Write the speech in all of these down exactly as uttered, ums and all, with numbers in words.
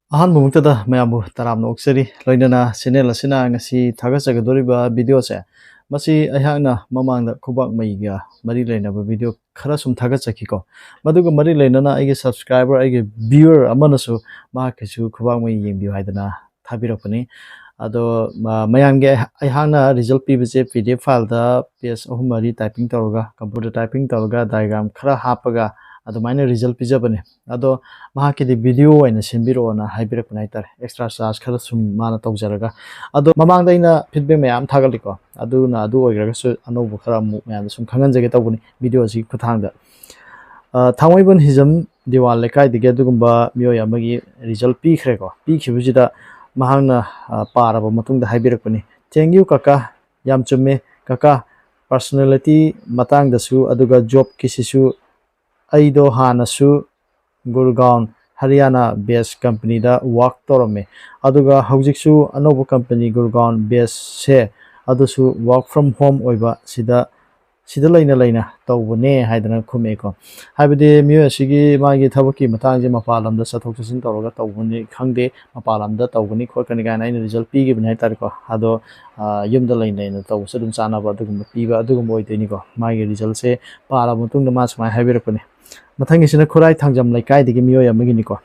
ꯑꯍꯥꯟꯕꯃꯛꯇꯗ ꯃꯌꯥꯝꯕꯨ ꯇꯔꯥꯝꯅ ꯑꯣꯛꯆꯔꯤ꯫ ꯂꯣꯏꯅꯅ channel ꯑꯁꯤꯅ ꯉꯁꯤ ꯊꯥꯒꯠꯆꯒꯗꯧꯔꯤꯕ video ꯁꯦ, ꯃꯁꯤ ꯑꯩꯍꯥꯛꯅ ꯃꯃꯥꯡꯗ ꯈꯨꯕꯥꯛ ꯃꯩꯒ ꯃꯔꯤ ꯂꯩꯅꯕ video ꯈꯔ ꯁꯨꯝ ꯊꯥꯒꯠꯆꯈꯤꯀꯣ꯫ ꯃꯗꯨꯒ ꯃꯔꯤ ꯂꯩꯅꯅ ꯑꯩꯒꯤ subscriber, ꯑꯩꯒꯤ viewer ꯑꯃꯅꯁꯨ ꯃꯍꯥꯛꯀꯤꯁꯨ ꯈꯨꯕꯥꯛ ꯃꯩ ꯌꯦꯡꯕꯤꯌꯨ ꯍꯥꯏꯗꯅ ꯊꯥꯕꯤꯔꯛꯄꯅꯤ꯫ ꯑꯗꯣ, ꯃ-, ꯃꯌꯥꯝꯒꯤ ꯑꯩ-, ꯑꯩꯍꯥꯛꯅ result ꯄꯤꯕꯁꯦ PDF file ꯗ page ꯑꯍꯨꯝ ꯃꯔꯤ typing ꯇꯧꯔꯒ, computer typing ꯇꯧꯔꯒ, diagram ꯈꯔ ꯍꯥꯞꯄꯒ ꯑꯗꯨꯃꯥꯏꯅ result ꯄꯤꯖꯕꯅꯦ꯫ ꯑꯗꯣ ꯃꯍꯥꯛꯀꯤꯗꯤ video ꯑꯣꯏꯅ ꯁꯦꯝꯕꯤꯔꯛꯑꯣꯅ ꯍꯥꯏꯕꯤꯔꯛꯄꯅꯦ ꯍꯥꯏꯇꯥꯔꯦ, extra charge ꯈꯔ ꯁꯨꯝ ꯃꯥꯅ ꯇꯧꯖꯔꯒ꯫ ꯑꯗꯣ ꯃꯃꯥꯡꯗ ꯑꯩꯅ feedback ꯃꯌꯥꯝ ꯊꯥꯒꯠꯂꯤꯀꯣ, ꯑꯗꯨꯅ ꯑꯗꯨ ꯑꯣꯏꯈ꯭ꯔꯒꯁꯨ ꯑꯅꯧꯕ ꯈꯔ ꯑꯃꯨꯛ ꯃꯌꯥꯝꯗ ꯁꯨꯝ ꯈꯪꯍꯟꯖꯒꯦ ꯇꯧꯕꯅꯤ video ꯑꯁꯤꯒꯤ ꯈꯨꯠꯊꯥꯡꯗ꯫ ꯑ, ꯊꯥꯡꯃꯩꯕꯟ ꯍꯤꯖꯝ ꯗꯤꯋꯥꯟ ꯂꯩꯀꯥꯏꯗꯒꯤ ꯑꯗꯨꯒꯨꯝꯕ ꯃꯤꯑꯣꯏ ꯑꯃꯒꯤ result ꯄꯤꯈ꯭ꯔꯦꯀꯣ꯫ ꯄꯤꯈꯤꯕꯁꯤꯗ ꯃꯍꯥꯛꯅ, ꯑ, ꯄꯥꯔꯕ ꯃꯇꯨꯡꯗ ꯍꯥꯏꯕꯤꯔꯛꯄꯅꯤ, "Thank you ꯀꯀꯥ, ꯌꯥꯝ ꯆꯨꯝꯃꯦ ꯀꯀꯥ, personality ꯃꯇꯥꯡꯗꯁꯨ ꯑꯗꯨꯒ job ꯀꯤꯁꯤꯁꯨ ꯑꯩꯗꯣ ꯍꯥꯟꯅꯁꯨ ꯒꯨꯔꯒꯥꯎꯟ ꯍꯔꯤꯌꯥꯅꯥ based company ꯗ work ꯇꯧꯔꯝꯃꯦ, ꯑꯗꯨꯒ ꯍꯧꯖꯤꯛꯁꯨ ꯑꯅꯧꯕ company ꯒꯨꯔꯒꯥꯎꯟ based ꯁꯦ ꯑꯗꯨꯁꯨ work from home ꯑꯣꯏꯕ ꯁꯤꯗ ꯁꯤꯗ ꯂꯩꯅ ꯂꯩꯅ ꯇꯧꯕꯅꯦ" ꯍꯥꯏꯗꯅ ꯈꯨꯝꯃꯛꯑꯦꯀꯣ꯫ ꯍꯥꯏꯕꯗꯤ ꯃꯤꯑꯣꯏ ꯑꯁꯤꯒꯤ ꯃꯥꯒꯤ ꯊꯕꯛꯀꯤ ꯃꯇꯥꯡꯁꯦ ꯃꯄꯥꯟ ꯂꯝꯗ ꯆꯠꯊꯣꯛ ꯆꯠꯁꯤꯟ ꯇꯧꯔꯒ ꯇꯧꯕꯅꯤ ꯈꯪꯗꯦ, ꯃꯄꯥꯟ ꯂꯝꯗ ꯇꯧꯒꯅꯤ ꯈꯣꯠꯀꯅꯤ ꯀꯥꯏꯅ ꯑꯩꯅ result ꯄꯤꯈꯤꯕꯅꯤ ꯍꯥꯏꯇꯥꯔꯦꯀꯣ꯫ ꯑꯗꯣ, ꯑ, ꯌꯨꯝꯗ ꯂꯩꯅ ꯂꯩꯅ ꯇꯧꯕꯁꯨ ꯑꯗꯨꯝ ꯆꯥꯟꯅꯕ ꯑꯗꯨꯒꯨꯝꯕ ꯄꯤꯕ ꯑꯗꯨꯒꯨꯝꯕ ꯑꯣꯏꯗꯣꯏꯅꯤꯀꯣ꯫ ꯃꯥꯒꯤ result ꯁꯦ ꯄꯥꯔꯕ ꯃꯇꯨꯡꯗ ꯃꯥ ꯁꯨꯃꯥꯏꯅ ꯍꯥꯏꯕꯤꯔꯛꯄꯅꯤ꯫ ꯃꯊꯪꯒꯤꯁꯤꯅ ꯈꯨꯔꯥꯏ ꯊꯥꯡꯖꯝ ꯂꯩꯀꯥꯏꯗꯒꯤ ꯃꯤꯑꯣꯏ ꯑꯃꯒꯤꯅꯤꯀꯣ꯫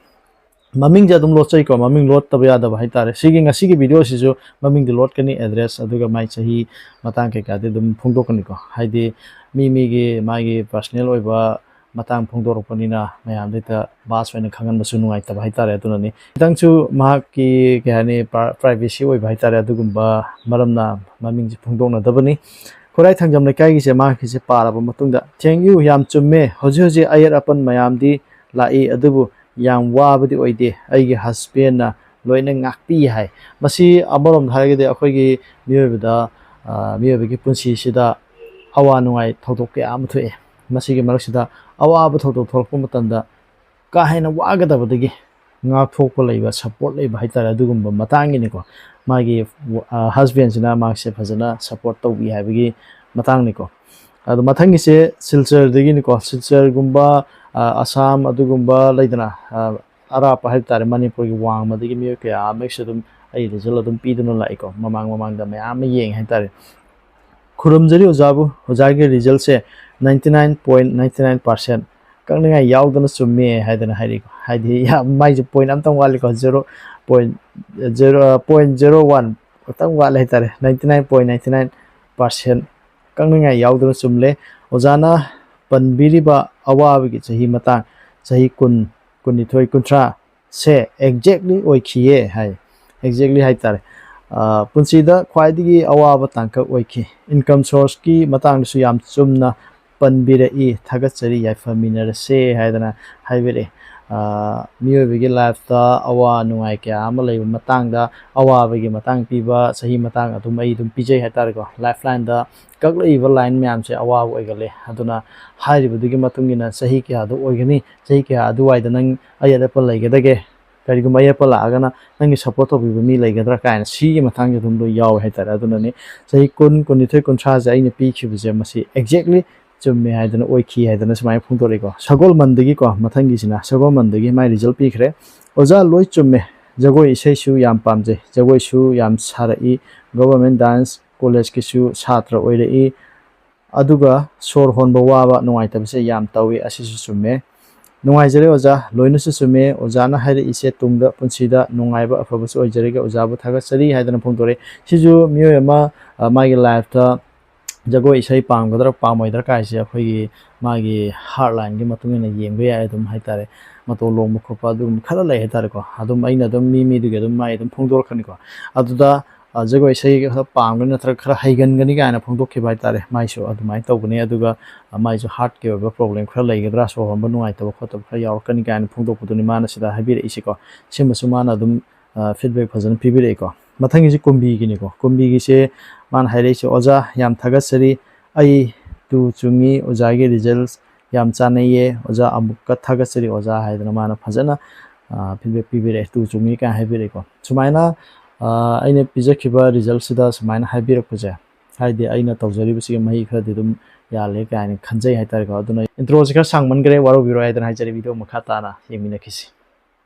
ꯃꯃꯤꯡꯁꯦ ꯑꯗꯨꯝ ꯂꯣꯠꯆꯩꯀꯣ, ꯃꯃꯤꯡ ꯂꯣꯠꯇꯕ ꯌꯥꯗꯕ ꯍꯥꯏꯇꯥꯔꯦ꯫ ꯁꯤꯒꯤ ꯉꯁꯤꯒꯤ video ꯁꯤꯁꯨ ꯃꯃꯤꯡꯗꯤ ꯂꯣꯠꯀꯅꯤ, address ꯑꯗꯨꯒ ꯃꯥꯏ ꯆꯍꯤ ꯃꯇꯥꯡ ꯀꯩꯀꯥꯗꯤ ꯑꯗꯨꯝ ꯐꯣꯡꯗꯣꯛꯀꯅꯤꯀꯣ꯫ ꯍꯥꯏꯗꯤ ꯃꯤ ꯃꯤꯒꯤ ꯃꯥꯒꯤ personal ꯑꯣꯏꯕ ꯃꯇꯥꯡ ꯐꯣꯡꯗꯣꯔꯛꯄꯅꯤꯅ ꯃꯌꯥꯝꯗ ꯍꯦꯛꯇ ꯕꯥꯁ ꯑꯣꯏꯅ ꯈꯪꯍꯟꯕꯁꯨ ꯅꯨꯡꯉꯥꯏꯇꯕ ꯍꯥꯏꯇꯥꯔꯦ꯫ ꯑꯗꯨꯅꯅꯤ ꯈꯤꯇꯪꯁꯨ ꯃꯍꯥꯛꯀꯤ, ꯀꯩ ꯍꯥꯏꯅꯤ, ꯄ꯭ꯔ-, privacy ꯑꯣꯏꯕ ꯍꯥꯏꯇꯥꯔꯦ, ꯑꯗꯨꯒꯨꯝꯕ ꯃꯔꯝꯅ ꯃꯃꯤꯡꯁꯦ ꯐꯣꯡꯗꯣꯛꯅꯗꯕꯅꯤ꯫ ꯈꯨꯔꯥꯏ ꯊꯥꯡꯖꯝ ꯂꯩꯀꯥꯏꯒꯤꯁꯦ ꯃꯍꯥꯛꯀꯤꯁꯦ ꯄꯥꯔꯕ ꯃꯇꯨꯡꯗ, "Thank you, ꯌꯥꯝ ꯆꯨꯝꯃꯦ, ꯍꯧꯖꯤꯛ ꯍꯧꯖꯤꯛ ꯑꯌꯦꯠ ꯑꯄꯟ ꯃꯌꯥꯝꯗꯤ ꯂꯥꯛꯏ, ꯑꯗꯨꯕꯨ ꯌꯥꯝ ꯋꯥꯕꯗꯤ ꯑꯣꯏꯗꯦ꯫ ꯑꯩꯒꯤ husband ꯅ ꯂꯣꯏꯅ ꯉꯥꯛꯄꯤ" ꯍꯥꯏ꯫ ꯃꯁꯤ ꯑꯃꯔꯣꯝꯗ ꯍꯥꯏꯔꯒꯗꯤ ꯑꯩꯈꯣꯏꯒꯤ ꯃꯤꯑꯣꯏꯕꯗ, ꯑ, ꯃꯤꯑꯣꯏꯕꯒꯤ ꯄꯨꯟꯁꯤꯁꯤꯗ ꯑꯋꯥ ꯅꯨꯡꯉꯥꯏ ꯊꯧꯗꯣꯛ ꯀꯌꯥ ꯑꯃ ꯊꯣꯛꯑꯦ꯫ ꯃꯁꯤꯒꯤ ꯃꯔꯛꯁꯤꯗ ꯑꯋꯥꯕ ꯊꯧꯗꯣꯛ ꯊꯣꯛꯂꯛꯄ ꯃꯇꯝꯗ ꯀꯥ ꯍꯦꯟꯅ ꯋꯥꯒꯗꯕꯗꯒꯤ ꯉꯥꯛꯊꯣꯛꯄ ꯂꯩꯕ, support ꯂꯩꯕ ꯍꯥꯏꯇꯥꯔꯦ, ꯑꯗꯨꯒꯨꯝꯕ ꯃꯇꯥꯡꯒꯤꯅꯤꯀꯣ꯫ ꯃꯥꯒꯤ, ꯑ, husband ꯁꯤꯅ ꯃꯍꯥꯛꯁꯦ ꯐꯖꯅ support ꯇꯧꯕꯤ ꯍꯥꯏꯕꯒꯤ ꯃꯇꯥꯡꯅꯤꯀꯣ꯫ ꯑꯗꯣ ꯃꯊꯪꯒꯤꯁꯦ ꯁꯤꯜꯆꯔꯗꯒꯤꯅꯤꯀꯣ꯫ ꯁꯤꯜꯆꯔꯒꯨꯝꯕ, ꯑ, ꯑꯁꯥꯝ ꯑꯗꯨꯒꯨꯝꯕ ꯂꯩꯗꯅ, ꯑ, ꯑꯔꯥꯞꯄ ꯍꯥꯏꯕ ꯇꯥꯔꯦ, ꯃꯅꯤꯄꯨꯔꯒꯤ ꯋꯥꯡꯃꯗꯒꯤ ꯃꯤꯑꯣꯏ ꯀꯌꯥ ꯑꯃꯁꯨ ꯑꯗꯨꯝ ꯑꯩ ꯔꯤꯖꯜ ꯑꯗꯨꯝ ꯄꯤꯗꯨꯅ ꯂꯥꯛꯏꯀꯣ꯫ ꯃꯃꯥꯡ ꯃꯃꯥꯡꯗ ꯃꯌꯥꯝ ꯑꯃ ꯌꯦꯡꯉꯦ ꯍꯥꯏꯇꯥꯔꯦ꯫ ꯈꯨꯔꯨꯝꯖꯔꯤ ꯑꯣꯖꯥꯕꯨ, ꯑꯣꯖꯥꯒꯤ ꯔꯤꯖꯜꯁꯦ ninety nine point ninety nine percent ꯀꯛꯅꯤꯡꯉꯥꯏ ꯌꯥꯎꯗꯅ ꯆꯨꯝꯃꯦ ꯍꯥꯏꯗꯅ ꯍꯥꯏꯔꯤꯀꯣ꯫ ꯍꯥꯏꯗꯤ ꯌꯥꯝ, ꯃꯥꯏꯁꯦ ꯄꯣꯏꯟ ꯑꯝꯇꯪ ꯋꯥꯠꯂꯤꯀꯣ, zero point zero point zero one ꯈꯛꯇꯪ ꯋꯥꯠꯂꯦ ꯍꯥꯏꯇꯥꯔꯦ꯫ Ninety nine point ninety nine percent ꯀꯛꯅꯤꯡꯉꯥꯏ ꯌꯥꯎꯗꯅ ꯆꯨꯝꯂꯦ꯫ ꯑꯣꯖꯥꯅ ꯄꯟꯕꯤꯔꯤꯕ ꯑꯋꯥꯕꯒꯤ ꯆꯍꯤ ꯃꯇꯥꯡ, ꯆꯍꯤ ꯀꯨꯟ, ꯀꯨꯟꯅꯤꯊꯣꯏ, ꯀꯨꯟꯊ꯭ꯔꯥ ꯁꯦ exactly ꯑꯣꯏꯈꯤꯌꯦ ꯍꯥꯏ꯫ Exactly ꯍꯥꯏꯇꯥꯔꯦ꯫ ꯑ, ꯄꯨꯟꯁꯤꯗ ꯈ꯭ꯋꯥꯏꯗꯒꯤ ꯑꯋꯥꯕ ꯇꯥꯡꯀꯛ ꯑꯣꯏꯈꯤ꯫ Income sourceꯀꯤ ꯃꯇꯥꯡꯗꯁꯨ ꯌꯥꯝ ꯆꯨꯝꯅ ꯄꯟꯕꯤꯔꯛꯏ꯫ ꯊꯥꯒꯠꯆꯔꯤ, ꯌꯥꯏꯐꯃꯤꯟꯅꯔꯁꯦ ꯍꯥꯏꯗꯅ ꯍꯥꯏꯕꯤꯔꯛꯏ꯫ ꯑ, ꯃꯤꯑꯣꯏꯕꯒꯤ ꯂꯥꯏꯐꯇ ꯑꯋꯥ ꯅꯨꯡꯉꯥꯏ ꯀꯌꯥ ꯑꯃ ꯂꯩꯕ ꯃꯇꯥꯡꯗ, ꯑꯋꯥꯕꯒꯤ ꯃꯇꯥꯡ ꯄꯤꯕ ꯆꯍꯤ ꯃꯇꯥꯡ ꯑꯗꯨꯝ ꯑꯩ ꯑꯗꯨꯝ ꯄꯤꯖꯩ ꯍꯥꯏꯇꯥꯔꯦꯀꯣ꯫ Lifelineꯗ ꯀꯛꯂꯛꯏꯕ line ꯃꯌꯥꯝꯁꯦ ꯑꯋꯥꯕ ꯑꯣꯏꯒꯜꯂꯦ꯫ ꯑꯗꯨꯅ ꯍꯥꯏꯔꯤꯕꯗꯨꯒꯤ ꯃꯇꯨꯡ ꯏꯟꯅ ꯆꯍꯤ ꯀꯌꯥꯗ ꯑꯣꯏꯒꯅꯤ, ꯆꯍꯤ ꯀꯌꯥ ꯑꯗꯨꯋꯥꯏꯗ ꯅꯪ ꯑꯌꯦꯠ ꯑꯄꯟ ꯂꯩꯒꯗꯒꯦ? ꯀꯔꯤꯒꯨꯝꯕ ꯑꯌꯦꯠꯄ ꯂꯥꯛꯑꯒꯅ ꯅꯪꯒꯤ support ꯇꯧꯕꯤꯕ ꯃꯤ ꯂꯩꯒꯗ꯭ꯔꯥ ꯀꯥꯏꯅ ꯁꯤꯒꯤ ꯃꯇꯥꯡꯁꯦ ꯑꯗꯨꯝ ꯂꯣꯏ ꯌꯥꯎꯋꯦ ꯍꯥꯏꯇꯥꯔꯦ꯫ ꯑꯗꯨꯅꯅꯦ ꯆꯍꯤ ꯀꯨꯟ, ꯀꯨꯟꯅꯤꯊꯣꯏ, ꯀꯨꯟꯊ꯭ꯔꯥꯁꯦ ꯑꯩꯅ ꯄꯤꯈꯤꯕꯁꯦ ꯃꯁꯤ exactly ꯆꯨꯝꯃꯦ ꯍꯥꯏꯗꯅ, ꯑꯣꯏꯈꯤ ꯍꯥꯏꯗꯅ ꯁꯨꯃꯥꯏꯅ ꯐꯣꯡꯗꯣꯔꯛꯏꯀꯣ꯫ ꯁꯒꯣꯜꯕꯟꯗꯒꯤꯀꯣ, ꯃꯊꯪꯒꯤꯁꯤꯅ ꯁꯒꯣꯜꯕꯟꯗꯒꯤ ꯃꯥꯏ result ꯄꯤꯈ꯭ꯔꯦ꯫ "ꯑꯣꯖꯥ, ꯂꯣꯏ ꯆꯨꯝꯃꯦ꯫ ꯖꯒꯣꯏ ꯏꯁꯩꯁꯨ ꯌꯥꯝ ꯄꯥꯝꯖꯩ꯫ ꯖꯒꯣꯏꯁꯨ ꯌꯥꯝ ꯁꯥꯔꯛꯏ꯫ Government Dance Collegeꯀꯤꯁꯨ ꯁꯥꯇ꯭ꯔ ꯑꯣꯏꯔꯛꯏ꯫ ꯑꯗꯨꯒ ꯁꯣꯔ ꯍꯣꯟꯕ ꯋꯥꯕ, ꯅꯨꯡꯉꯥꯏꯇꯕꯁꯦ ꯌꯥꯝ ꯇꯧꯏ꯫ ꯑꯁꯤꯁꯨ ꯆꯨꯝꯃꯦ꯫ ꯅꯨꯡꯉꯥꯏꯖꯔꯦ ꯑꯣꯖꯥ, ꯂꯣꯏꯅꯁꯨ ꯆꯨꯝꯃꯦ꯫ ꯑꯣꯖꯥꯅ ꯍꯥꯏꯔꯛꯏꯁꯦ ꯇꯨꯡꯗ ꯄꯨꯟꯁꯤꯗ ꯅꯨꯡꯉꯥꯏꯕ ꯑꯐꯕꯁꯨ ꯑꯣꯏꯖꯔꯒꯦ꯫ ꯑꯣꯖꯥꯕꯨ ꯊꯥꯒꯠꯆꯔꯤ" ꯍꯥꯏꯗꯅ ꯐꯣꯡꯗꯣꯔꯛꯑꯦ꯫ ꯁꯤꯁꯨ ꯃꯤꯑꯣꯏ ꯑꯃ, ꯑ, ꯃꯥꯒꯤ ꯂꯥꯏꯐꯇ ꯖꯒꯣꯏ ꯏꯁꯩ ꯄꯥꯝꯒꯗ꯭ꯔꯥ ꯄꯥꯝꯃꯣꯏꯗ꯭ꯔꯥ ꯀꯥꯏꯁꯦ ꯑꯩꯈꯣꯏꯒꯤ ꯃꯥꯒꯤ heartlineꯒꯤ ꯃꯇꯨꯡ ꯏꯟꯅ ꯌꯦꯡꯕ ꯌꯥꯏ ꯑꯗꯨꯝ ꯍꯥꯏꯇꯥꯔꯦ꯫ ꯃꯇꯧ ꯂꯣꯡꯕ ꯈꯣꯠꯄ ꯑꯗꯨꯒꯨꯝꯕ ꯈꯔ ꯂꯩ ꯍꯥꯏꯇꯥꯔꯦꯀꯣ꯫ ꯑꯗꯨꯝ ꯑꯩꯅ ꯑꯗꯨꯝ ꯃꯤ ꯃꯤꯗꯨꯒꯤ ꯑꯗꯨꯝ ꯃꯥꯏ ꯑꯗꯨꯝ ꯐꯣꯡꯗꯣꯔꯛꯀꯅꯤꯀꯣ꯫ ꯑꯗꯨꯗ, ꯑ, ꯖꯒꯣꯏ ꯏꯁꯩ ꯈꯔ ꯄꯥꯝꯒꯅꯤ ꯅꯠꯇ꯭ꯔꯒ ꯈꯔ ꯍꯩꯒꯟꯒꯅꯤ ꯀꯥꯏꯅ ꯐꯣꯡꯗꯣꯛꯈꯤꯕ ꯍꯥꯏꯇꯥꯔꯦ꯫ ꯃꯥꯏꯁꯨ ꯑꯗꯨꯃꯥꯏꯅ ꯇꯧꯕꯅꯤ꯫ ꯑꯗꯨꯒ, ꯑ, ꯃꯥꯏꯁꯨ heartꯀꯤ ꯑꯣꯏꯕ problem ꯈꯔ ꯂꯩꯒꯗ꯭ꯔꯥ, ꯁꯣꯔ ꯍꯣꯟꯕ ꯅꯨꯡꯉꯥꯏꯇꯕ ꯈꯣꯠꯇꯕ ꯈꯔ ꯌꯥꯎꯔꯛꯀꯅꯤ ꯀꯥꯏꯅ ꯐꯣꯡꯗꯣꯛꯄꯗꯨꯅꯤ ꯃꯥꯅ ꯁꯤꯗ ꯍꯥꯏꯕꯤꯔꯛꯏꯁꯦꯀꯣ꯫ ꯁꯤꯃꯁꯨ ꯃꯥꯅ ꯑꯗꯨꯝ, ꯑ, feedback ꯐꯖꯅ ꯄꯤꯕꯤꯔꯛꯏꯀꯣ꯫ ꯃꯊꯪꯒꯤꯁꯤ ꯀꯨꯝꯕꯤꯒꯤꯅꯤꯀꯣ꯫ ꯀꯨꯝꯕꯤꯒꯤꯁꯦ ꯃꯥꯅ ꯍꯥꯏꯔꯛꯏꯁꯦ, "ꯑꯣꯖꯥ, ꯌꯥꯝ ꯊꯥꯒꯠꯆꯔꯤ꯫ ꯑꯩ ꯇꯨ ꯆꯨꯡꯉꯤ, ꯑꯣꯖꯥꯒꯤ result ꯌꯥꯝ ꯆꯥꯅꯩꯌꯦ꯫ ꯑꯣꯖꯥ, ꯑꯃꯨꯛꯀ ꯊꯥꯒꯠꯆꯔꯤ ꯑꯣꯖꯥ" ꯍꯥꯏꯗꯅ ꯃꯥꯅ ꯐꯖꯅ, ꯑ, feedback ꯄꯤꯕꯤꯔꯛꯑꯦ, "ꯇꯨ ꯆꯨꯡꯉꯤ" ꯀꯥꯏꯅ ꯍꯥꯏꯕꯤꯔꯛꯑꯦꯀꯣ꯫ ꯁꯨꯃꯥꯏꯅ, ꯑ, ꯑꯩꯅ ꯄꯤꯖꯈꯤꯕ resultꯁꯤꯗ ꯁꯨꯃꯥꯏꯅ ꯍꯥꯏꯕꯤꯔꯛꯄꯁꯦ, ꯍꯥꯏꯗꯤ ꯑꯩꯅ ꯇꯧꯖꯔꯤꯕꯁꯤꯒꯤ ꯃꯍꯩ ꯈꯔꯗꯤ ꯑꯗꯨꯝ ꯌꯥꯜꯂꯦ ꯀꯥꯏꯅ ꯈꯟꯖꯩ ꯍꯥꯏꯇꯥꯔꯦꯀꯣ꯫ ꯑꯗꯨꯅ introꯁꯤ ꯈꯔ ꯁꯥꯡꯃꯟꯈ꯭ꯔꯦ, ꯋꯥꯔꯧꯕꯤꯔꯣꯏ ꯍꯥꯏꯗꯅ ꯍꯥꯏꯖꯔꯤ꯫ Video ꯃꯈꯥ ꯇꯥꯅ ꯌꯦꯡꯃꯤꯟꯅꯈꯤꯁꯤ꯫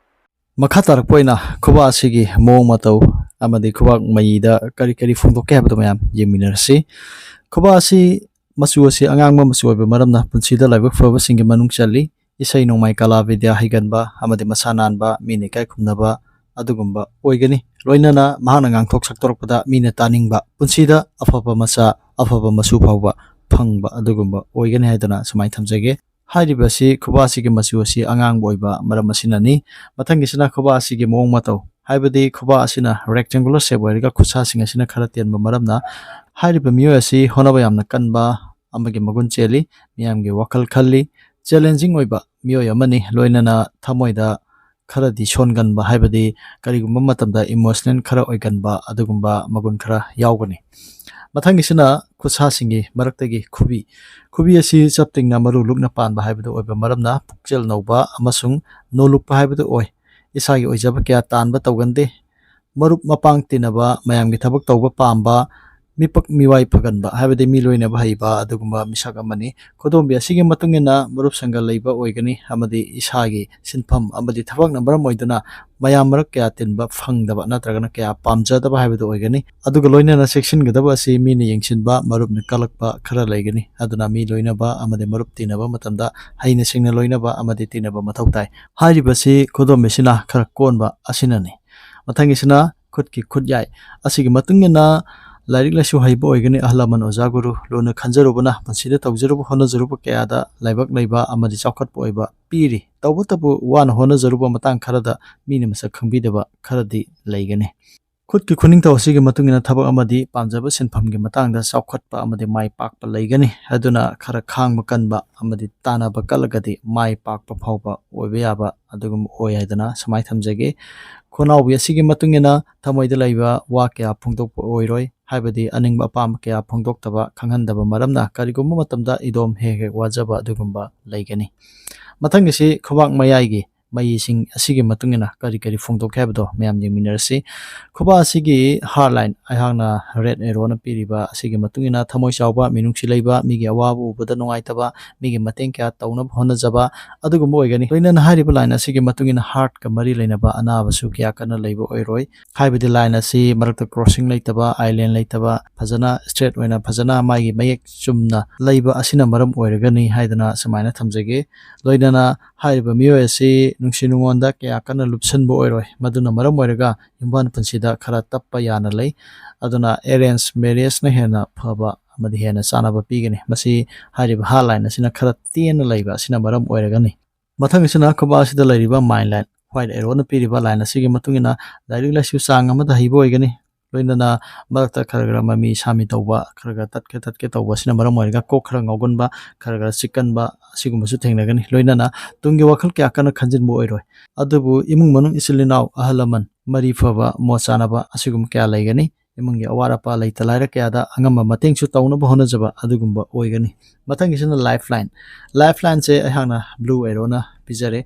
ꯃꯈꯥ ꯇꯥꯔꯛꯄ ꯑꯣꯏꯅ ꯈꯨꯕꯥꯛ ꯑꯁꯤꯒꯤ ꯃꯑꯣꯡ ꯃꯇꯧ ꯑꯃꯗꯤ ꯈꯨꯕꯥꯛ ꯃꯌꯤꯗ ꯀꯔꯤ ꯀꯔꯤ ꯐꯣꯡꯗꯣꯛꯀꯦ ꯍꯥꯏꯕꯗꯨ ꯃꯌꯥꯝ ꯌꯦꯡꯃꯤꯟꯅꯔꯁꯤ꯫ ꯈꯨꯕꯥꯛ ꯑꯁꯤ ꯃꯆꯨ ꯑꯁꯤ ꯑꯉꯥꯡꯕ ꯃꯆꯨ ꯑꯣꯏꯕ ꯃꯔꯝꯅ ꯄꯨꯟꯁꯤꯗ ꯂꯥꯏꯕꯛ ꯐꯕꯁꯤꯡꯒꯤ ꯃꯅꯨꯡ ꯆꯜꯂꯤ꯫ ꯏꯁꯩ ꯅꯣꯡꯃꯥꯏ, ꯀꯂꯥ ꯕꯤꯗ꯭ꯌꯥ ꯍꯩꯒꯟꯕ ꯑꯃꯗꯤ ꯃꯁꯥ ꯅꯥꯟꯕ, ꯃꯤꯅ ꯏꯀꯥꯏ ꯈꯨꯝꯅꯕ ꯑꯗꯨꯒꯨꯝꯕ ꯑꯣꯏꯒꯅꯤ꯫ ꯂꯣꯏꯅꯅ ꯃꯍꯥꯛꯅ ꯉꯥꯡꯊꯣꯛ ꯁꯛꯇꯣꯔꯛꯄꯗ ꯃꯤꯅ ꯇꯥꯅꯤꯡꯕ, ꯄꯨꯟꯁꯤꯗ ꯑꯐꯕ ꯃꯆꯥ, ꯑꯐꯕ ꯃꯁꯨ ꯐꯥꯎꯕ ꯐꯪꯕ ꯑꯗꯨꯒꯨꯝꯕ ꯑꯣꯏꯒꯅꯤ ꯍꯥꯏꯗꯨꯅ ꯁꯨꯃꯥꯏꯅ ꯊꯝꯖꯒꯦ꯫ ꯍꯥꯏꯔꯤꯕ ꯑꯁꯤ ꯈꯨꯕꯥꯛ ꯑꯁꯤꯒꯤ ꯃꯆꯨ ꯑꯁꯤ ꯑꯉꯥꯡꯕ ꯑꯣꯏꯕ ꯃꯔꯝ ꯑꯁꯤꯅꯅꯤ꯫ ꯃꯊꯪꯒꯤꯁꯤꯅ ꯈꯨꯕꯥꯛ ꯑꯁꯤꯒꯤ ꯃꯑꯣꯡ ꯃꯇꯧ, ꯍꯥꯏꯕꯗꯤ ꯈꯨꯕꯥꯛ ꯑꯁꯤꯅ rectangular shape ꯑꯣꯏꯔꯒ ꯈꯨꯠꯁꯥꯁꯤꯡ ꯑꯁꯤꯅ ꯈꯔ ꯇꯦꯟꯕ ꯃꯔꯝꯅ ꯍꯥꯏꯔꯤꯕ ꯃꯤꯑꯣꯏ ꯑꯁꯤ ꯍꯣꯠꯅꯕ ꯌꯥꯝꯅ ꯀꯟꯕ ꯑꯃꯒꯤ ꯃꯒꯨꯟ ꯆꯦꯜꯂꯤ꯫ ꯃꯤꯌꯥꯝꯒꯤ ꯋꯥꯈꯜ ꯈꯜꯂꯤ꯫ Challenging ꯑꯣꯏꯕ ꯃꯤꯑꯣꯏ ꯑꯃꯅꯤ꯫ ꯂꯣꯏꯅꯅ ꯊꯃꯣꯏꯗ ꯈꯔꯗꯤ ꯁꯣꯟꯒꯟꯕ, ꯍꯥꯏꯕꯗꯤ ꯀꯔꯤꯒꯨꯝꯕ ꯃꯇꯝꯗ emotional ꯈꯔ ꯑꯣꯏꯒꯟꯕ ꯑꯗꯨꯒꯨꯝꯕ ꯃꯒꯨꯟ ꯈꯔ ꯌꯥꯎꯒꯅꯤ꯫ ꯃꯊꯪꯒꯤꯁꯤꯅ ꯈꯨꯠꯁꯥꯁꯤꯡꯒꯤ ꯃꯔꯛꯇꯒꯤ ꯈꯨꯕꯤ꯫ ꯈꯨꯕꯤ ꯑꯁꯤ ꯆꯞ ꯇꯤꯡꯅ ꯃꯔꯨ ꯂꯨꯛꯅ ꯄꯥꯟꯕ ꯍꯥꯏꯕꯗꯨ ꯑꯣꯏꯕ ꯃꯔꯝꯅ ꯄꯨꯛꯆꯦꯜ ꯅꯧꯕ ꯑꯃꯁꯨꯡ ꯅꯣꯜꯂꯨꯛꯄ ꯍꯥꯏꯕꯗꯨ ꯑꯣꯏ꯫ ꯏꯁꯥꯒꯤ ꯑꯣꯏꯖꯕ ꯀꯌꯥ ꯇꯥꯟꯕ ꯇꯧꯒꯟꯗꯦ꯫ ꯃꯔꯨꯞ ꯃꯄꯥꯡ ꯇꯤꯟꯅꯕ, ꯃꯌꯥꯝꯒꯤ ꯊꯕꯛ ꯇꯧꯕ ꯄꯥꯝꯕ, ꯃꯤꯄꯛ ꯃꯤꯋꯥꯏ ꯐꯒꯟꯕ, ꯍꯥꯏꯕꯗꯤ ꯃꯤ ꯂꯣꯏꯅꯕ ꯍꯩꯕ ꯑꯗꯨꯒꯨꯝꯕ ꯃꯤꯁꯛ ꯑꯃꯅꯤ꯫ ꯈꯨꯗꯣꯝꯕꯤ ꯑꯁꯤꯒꯤ ꯃꯇꯨꯡ ꯏꯟꯅ ꯃꯔꯨꯞ ꯁꯪꯒ ꯂꯩꯕ ꯑꯣꯏꯒꯅꯤ ꯑꯃꯗꯤ ꯏꯁꯥꯒꯤ ꯁꯤꯟꯐꯝ ꯑꯃꯗꯤ ꯊꯕꯛꯅ ꯃꯔꯝ ꯑꯣꯏꯗꯨꯅ ꯃꯌꯥꯝ ꯃꯔꯛ ꯀꯌꯥ ꯇꯤꯟꯕ ꯐꯪꯗꯕ ꯅꯠꯇ꯭ꯔꯒꯅ ꯀꯌꯥ ꯄꯥꯝꯖꯗꯕ ꯍꯥꯏꯕꯗꯨ ꯑꯣꯏꯒꯅꯤ꯫ ꯑꯗꯨꯒ ꯂꯣꯏꯅꯅ ꯆꯦꯛꯁꯤꯟꯒꯗꯕ ꯑꯁꯤ ꯃꯤꯅ ꯌꯦꯡꯁꯤꯟꯕ, ꯃꯔꯨꯞꯅ ꯀꯜꯂꯛꯄ ꯈꯔ ꯂꯩꯒꯅꯤ꯫ ꯑꯗꯨꯅ ꯃꯤ ꯂꯣꯏꯅꯕ ꯑꯃꯗꯤ ꯃꯔꯨꯞ ꯇꯤꯟꯅꯕ ꯃꯇꯝꯗ ꯍꯩꯅ ꯁꯤꯡꯅ ꯂꯣꯏꯅꯕ ꯑꯃꯗꯤ ꯇꯤꯟꯅꯕ ꯃꯊꯧ ꯇꯥꯏ꯫ ꯍꯥꯏꯔꯤꯕꯁꯤ ꯈꯨꯗꯣꯝꯕꯤꯁꯤꯅ ꯈꯔ ꯀꯣꯟꯕ ꯑꯁꯤꯅꯅꯤ꯫ ꯃꯊꯪꯒꯤꯁꯤꯅ ꯈꯨꯠꯀꯤ ꯈꯨꯠꯌꯥꯏ꯫ ꯑꯁꯤꯒꯤ ꯃꯇꯨꯡ ꯏꯟꯅ ꯂꯥꯏꯔꯤꯛ ꯂꯥꯏꯁꯨ ꯍꯩꯕ ꯑꯣꯏꯒꯅꯤ, ꯑꯍꯜ ꯂꯃꯟ ꯑꯣꯖꯥ ꯒꯨꯔꯨ ꯂꯨꯅ ꯈꯟꯖꯔꯨꯕꯅ ꯄꯨꯟꯁꯤꯗ ꯇꯧꯖꯔꯨꯕ ꯍꯣꯠꯅꯖꯔꯨꯕ ꯀꯌꯥꯗ ꯂꯥꯏꯕꯛ ꯂꯩꯕ ꯑꯃꯗꯤ ꯆꯥꯎꯈꯠꯄ ꯑꯣꯏꯕ ꯄꯤꯔꯤ꯫ ꯇꯧꯕꯇꯕꯨ ꯋꯥꯅ ꯍꯣꯠꯅꯖꯔꯨꯕ ꯃꯇꯥꯡ ꯈꯔꯗ ꯃꯤꯅ ꯃꯁꯛ ꯈꯪꯕꯤꯗꯕ ꯈꯔꯗꯤ ꯂꯩꯒꯅꯤ꯫ ꯈꯨꯠꯀꯤ ꯈꯨꯅꯤꯡꯊꯧ ꯑꯁꯤꯒꯤ ꯃꯇꯨꯡ ꯏꯟꯅ ꯊꯕꯛ ꯑꯃꯗꯤ ꯄꯥꯝꯖꯕ ꯁꯤꯟꯐꯝꯒꯤ ꯃꯇꯥꯡꯗ ꯆꯥꯎꯈꯠꯄ ꯑꯃꯗꯤ ꯃꯥꯏ ꯄꯥꯛꯄ ꯂꯩꯒꯅꯤ꯫ ꯑꯗꯨꯅ ꯈꯔ ꯈꯥꯡꯕ ꯀꯟꯕ ꯑꯃꯗꯤ ꯇꯥꯟꯅꯕ ꯀꯜꯂꯒꯗꯤ ꯃꯥꯏ ꯄꯥꯛꯄ ꯐꯥꯎꯕ ꯑꯣꯏꯕ ꯌꯥꯕ ꯑꯗꯨꯒꯨꯝꯕ ꯑꯣꯏ ꯍꯥꯏꯗꯅ ꯁꯨꯃꯥꯏꯅ ꯊꯝꯖꯒꯦ꯫ ꯈꯣꯡꯅꯥꯎꯕꯤ ꯑꯁꯤꯒꯤ ꯃꯇꯨꯡ ꯏꯟꯅ ꯊꯃꯣꯏꯗ ꯂꯩꯕ ꯋꯥ ꯀꯌꯥ ꯐꯣꯡꯗꯣꯛꯄ ꯑꯣꯏꯔꯣꯏ, ꯍꯥꯏꯕꯗꯤ ꯑꯅꯤꯡꯕ ꯑꯄꯥꯝꯕ ꯀꯌꯥ ꯐꯣꯡꯗꯣꯛꯇꯕ, ꯈꯪꯍꯟꯗꯕ ꯃꯔꯝꯅ ꯀꯔꯤꯒꯨꯝꯕ ꯃꯇꯝꯗ ꯏꯗꯣꯝ ꯍꯦꯛ ꯍꯦꯛ ꯋꯥꯖꯕ ꯑꯗꯨꯒꯨꯝꯕ ꯂꯩꯒꯅꯤ꯫ ꯃꯊꯪꯒꯤꯁꯤ ꯈꯨꯕꯥꯛ ꯃꯌꯥꯏꯒꯤ ꯃꯩꯁꯤꯡ ꯑꯁꯤꯒꯤ ꯃꯇꯨꯡ ꯏꯟꯅ ꯀꯔꯤ ꯀꯔꯤ ꯐꯣꯡꯗꯣꯛꯀꯦ ꯍꯥꯏꯕꯗꯣ ꯃꯌꯥꯝ ꯌꯦꯡꯃꯤꯟꯅꯔꯁꯤ꯫ ꯈꯨꯕꯥ ꯑꯁꯤꯒꯤ heart line ꯑꯩꯍꯥꯛꯅ red arrowꯅ ꯄꯤꯔꯤꯕ ꯑꯁꯤꯒꯤ ꯃꯇꯨꯡ ꯏꯟꯅ ꯊꯃꯣꯏ ꯆꯥꯎꯕ, ꯃꯤꯅꯨꯡꯁꯤ ꯂꯩꯕ, ꯃꯤꯒꯤ ꯑꯋꯥꯕ ꯎꯕꯗ ꯅꯨꯡꯉꯥꯏꯇꯕ, ꯃꯤꯒꯤ ꯃꯇꯦꯡ ꯀꯌꯥ ꯇꯧꯅꯕ ꯍꯣꯠꯅꯖꯕ, ꯑꯗꯨꯒꯨꯝꯕ ꯑꯣꯏꯒꯅꯤ꯫ ꯂꯣꯏꯅꯅ ꯍꯥꯏꯔꯤꯕ line ꯑꯁꯤꯒꯤ ꯃꯇꯨꯡ ꯏꯟꯅ heartꯀ ꯃꯔꯤ ꯂꯩꯅꯕ ꯑꯅꯥꯕꯁꯨ ꯀꯌꯥ ꯀꯟꯅ ꯂꯩꯕ ꯑꯣꯏꯔꯣꯏ꯫ ꯍꯥꯏꯕꯗꯤ line ꯑꯁꯤ ꯃꯔꯛꯇ crossing ꯂꯩꯇꯕ, island ꯂꯩꯇꯕ, ꯐꯖꯅ straight ꯑꯣꯏꯅ ꯐꯖꯅ ꯃꯥꯒꯤ ꯃꯌꯦꯛ ꯆꯨꯝꯅ ꯂꯩꯕ ꯑꯁꯤꯅ ꯃꯔꯝ ꯑꯣꯏꯔꯒꯅꯤ ꯍꯥꯏꯗꯅ ꯁꯨꯃꯥꯏꯅ ꯊꯝꯖꯒꯦ꯫ ꯂꯣꯏꯅꯅ ꯍꯥꯏꯔꯤꯕ ꯃꯤꯑꯣꯏ ꯑꯁꯤ ꯅꯨꯡꯁꯤ ꯅꯨꯡꯉꯣꯟꯗ ꯀꯌꯥ ꯀꯟꯅ ꯂꯨꯞꯁꯟꯕ ꯑꯣꯏꯔꯣꯏ꯫ ꯃꯗꯨꯅ ꯃꯔꯝ ꯑꯣꯏꯔꯒ ꯌꯨꯝꯕꯥꯟ ꯄꯨꯟꯁꯤꯗ ꯈꯔ ꯇꯞꯄ ꯌꯥꯅ ꯂꯩ꯫ ꯑꯗꯨꯅ arrange marriageꯅ ꯍꯦꯟꯅ ꯐꯕ ꯑꯃꯗꯤ ꯍꯦꯟꯅ ꯆꯥꯅꯕ ꯄꯤꯒꯅꯤ꯫ ꯃꯁꯤ ꯍꯥꯏꯔꯤꯕ heart line ꯑꯁꯤꯅ ꯈꯔ ꯇꯦꯟꯅ ꯂꯩꯕ ꯑꯁꯤꯅ ꯃꯔꯝ ꯑꯣꯏꯔꯒꯅꯤ꯫ ꯃꯊꯪꯒꯤꯁꯤꯅ ꯈꯨꯕꯥ ꯑꯁꯤꯗ ꯂꯩꯔꯤꯕ mind line, white arrowꯅ ꯄꯤꯔꯤꯕ line ꯑꯁꯤꯒꯤ ꯃꯇꯨꯡ ꯏꯟꯅ ꯂꯥꯏꯔꯤꯛ ꯂꯥꯏꯁꯨ ꯆꯥꯡ ꯑꯃꯗ ꯍꯩꯕ ꯑꯣꯏꯒꯅꯤ꯫ ꯂꯣꯏꯅꯅ ꯃꯔꯛꯇ ꯈꯔ ꯈꯔ ꯃꯃꯤ ꯁꯥꯃꯤ ꯇꯧꯕ, ꯈꯔ ꯈꯔ ꯇꯠꯀꯦ ꯇꯠꯀꯦ ꯇꯧꯕ ꯑꯁꯤꯅ ꯃꯔꯝ ꯑꯣꯏꯔꯒ ꯀꯣꯛ ꯈꯔ ꯉꯥꯎꯒꯟꯕ, ꯈꯔ ꯈꯔ ꯆꯤꯛꯀꯟꯕ ꯑꯁꯤꯒꯨꯝꯕꯁꯨ ꯊꯦꯡꯅꯒꯅꯤ꯫ ꯂꯣꯏꯅꯅ ꯇꯨꯡꯒꯤ ꯋꯥꯈꯜ ꯀꯌꯥ ꯀꯟꯅ ꯈꯟꯖꯤꯟꯕ ꯑꯣꯏꯔꯣꯏ꯫ ꯑꯗꯨꯕꯨ ꯏꯃꯨꯡ ꯃꯅꯨꯡ, ꯏꯆꯤꯜ ꯏꯅꯥꯎ, ꯑꯍꯜ ꯂꯃꯟ, ꯃꯔꯤ ꯐꯕ, ꯃꯣꯠ ꯆꯥꯅꯕ ꯑꯁꯤꯒꯨꯝꯕ ꯀꯌꯥ ꯂꯩꯒꯅꯤ꯫ ꯏꯃꯨꯡꯒꯤ ꯑꯋꯥꯠ ꯑꯄꯥ, ꯂꯩꯇ ꯂꯥꯏꯔ ꯀꯌꯥꯗ ꯑꯉꯝꯕ ꯃꯇꯦꯡꯁꯨ ꯇꯧꯅꯕ ꯍꯣꯠꯅꯖꯕ ꯑꯗꯨꯒꯨꯝꯕ ꯑꯣꯏꯒꯅꯤ꯫ ꯃꯊꯪꯒꯤꯁꯤꯅ lifeline꯫ Lifelineꯁꯦ ꯑꯩꯍꯥꯛꯅ blue arrowꯅ ꯄꯤꯖꯔꯦ꯫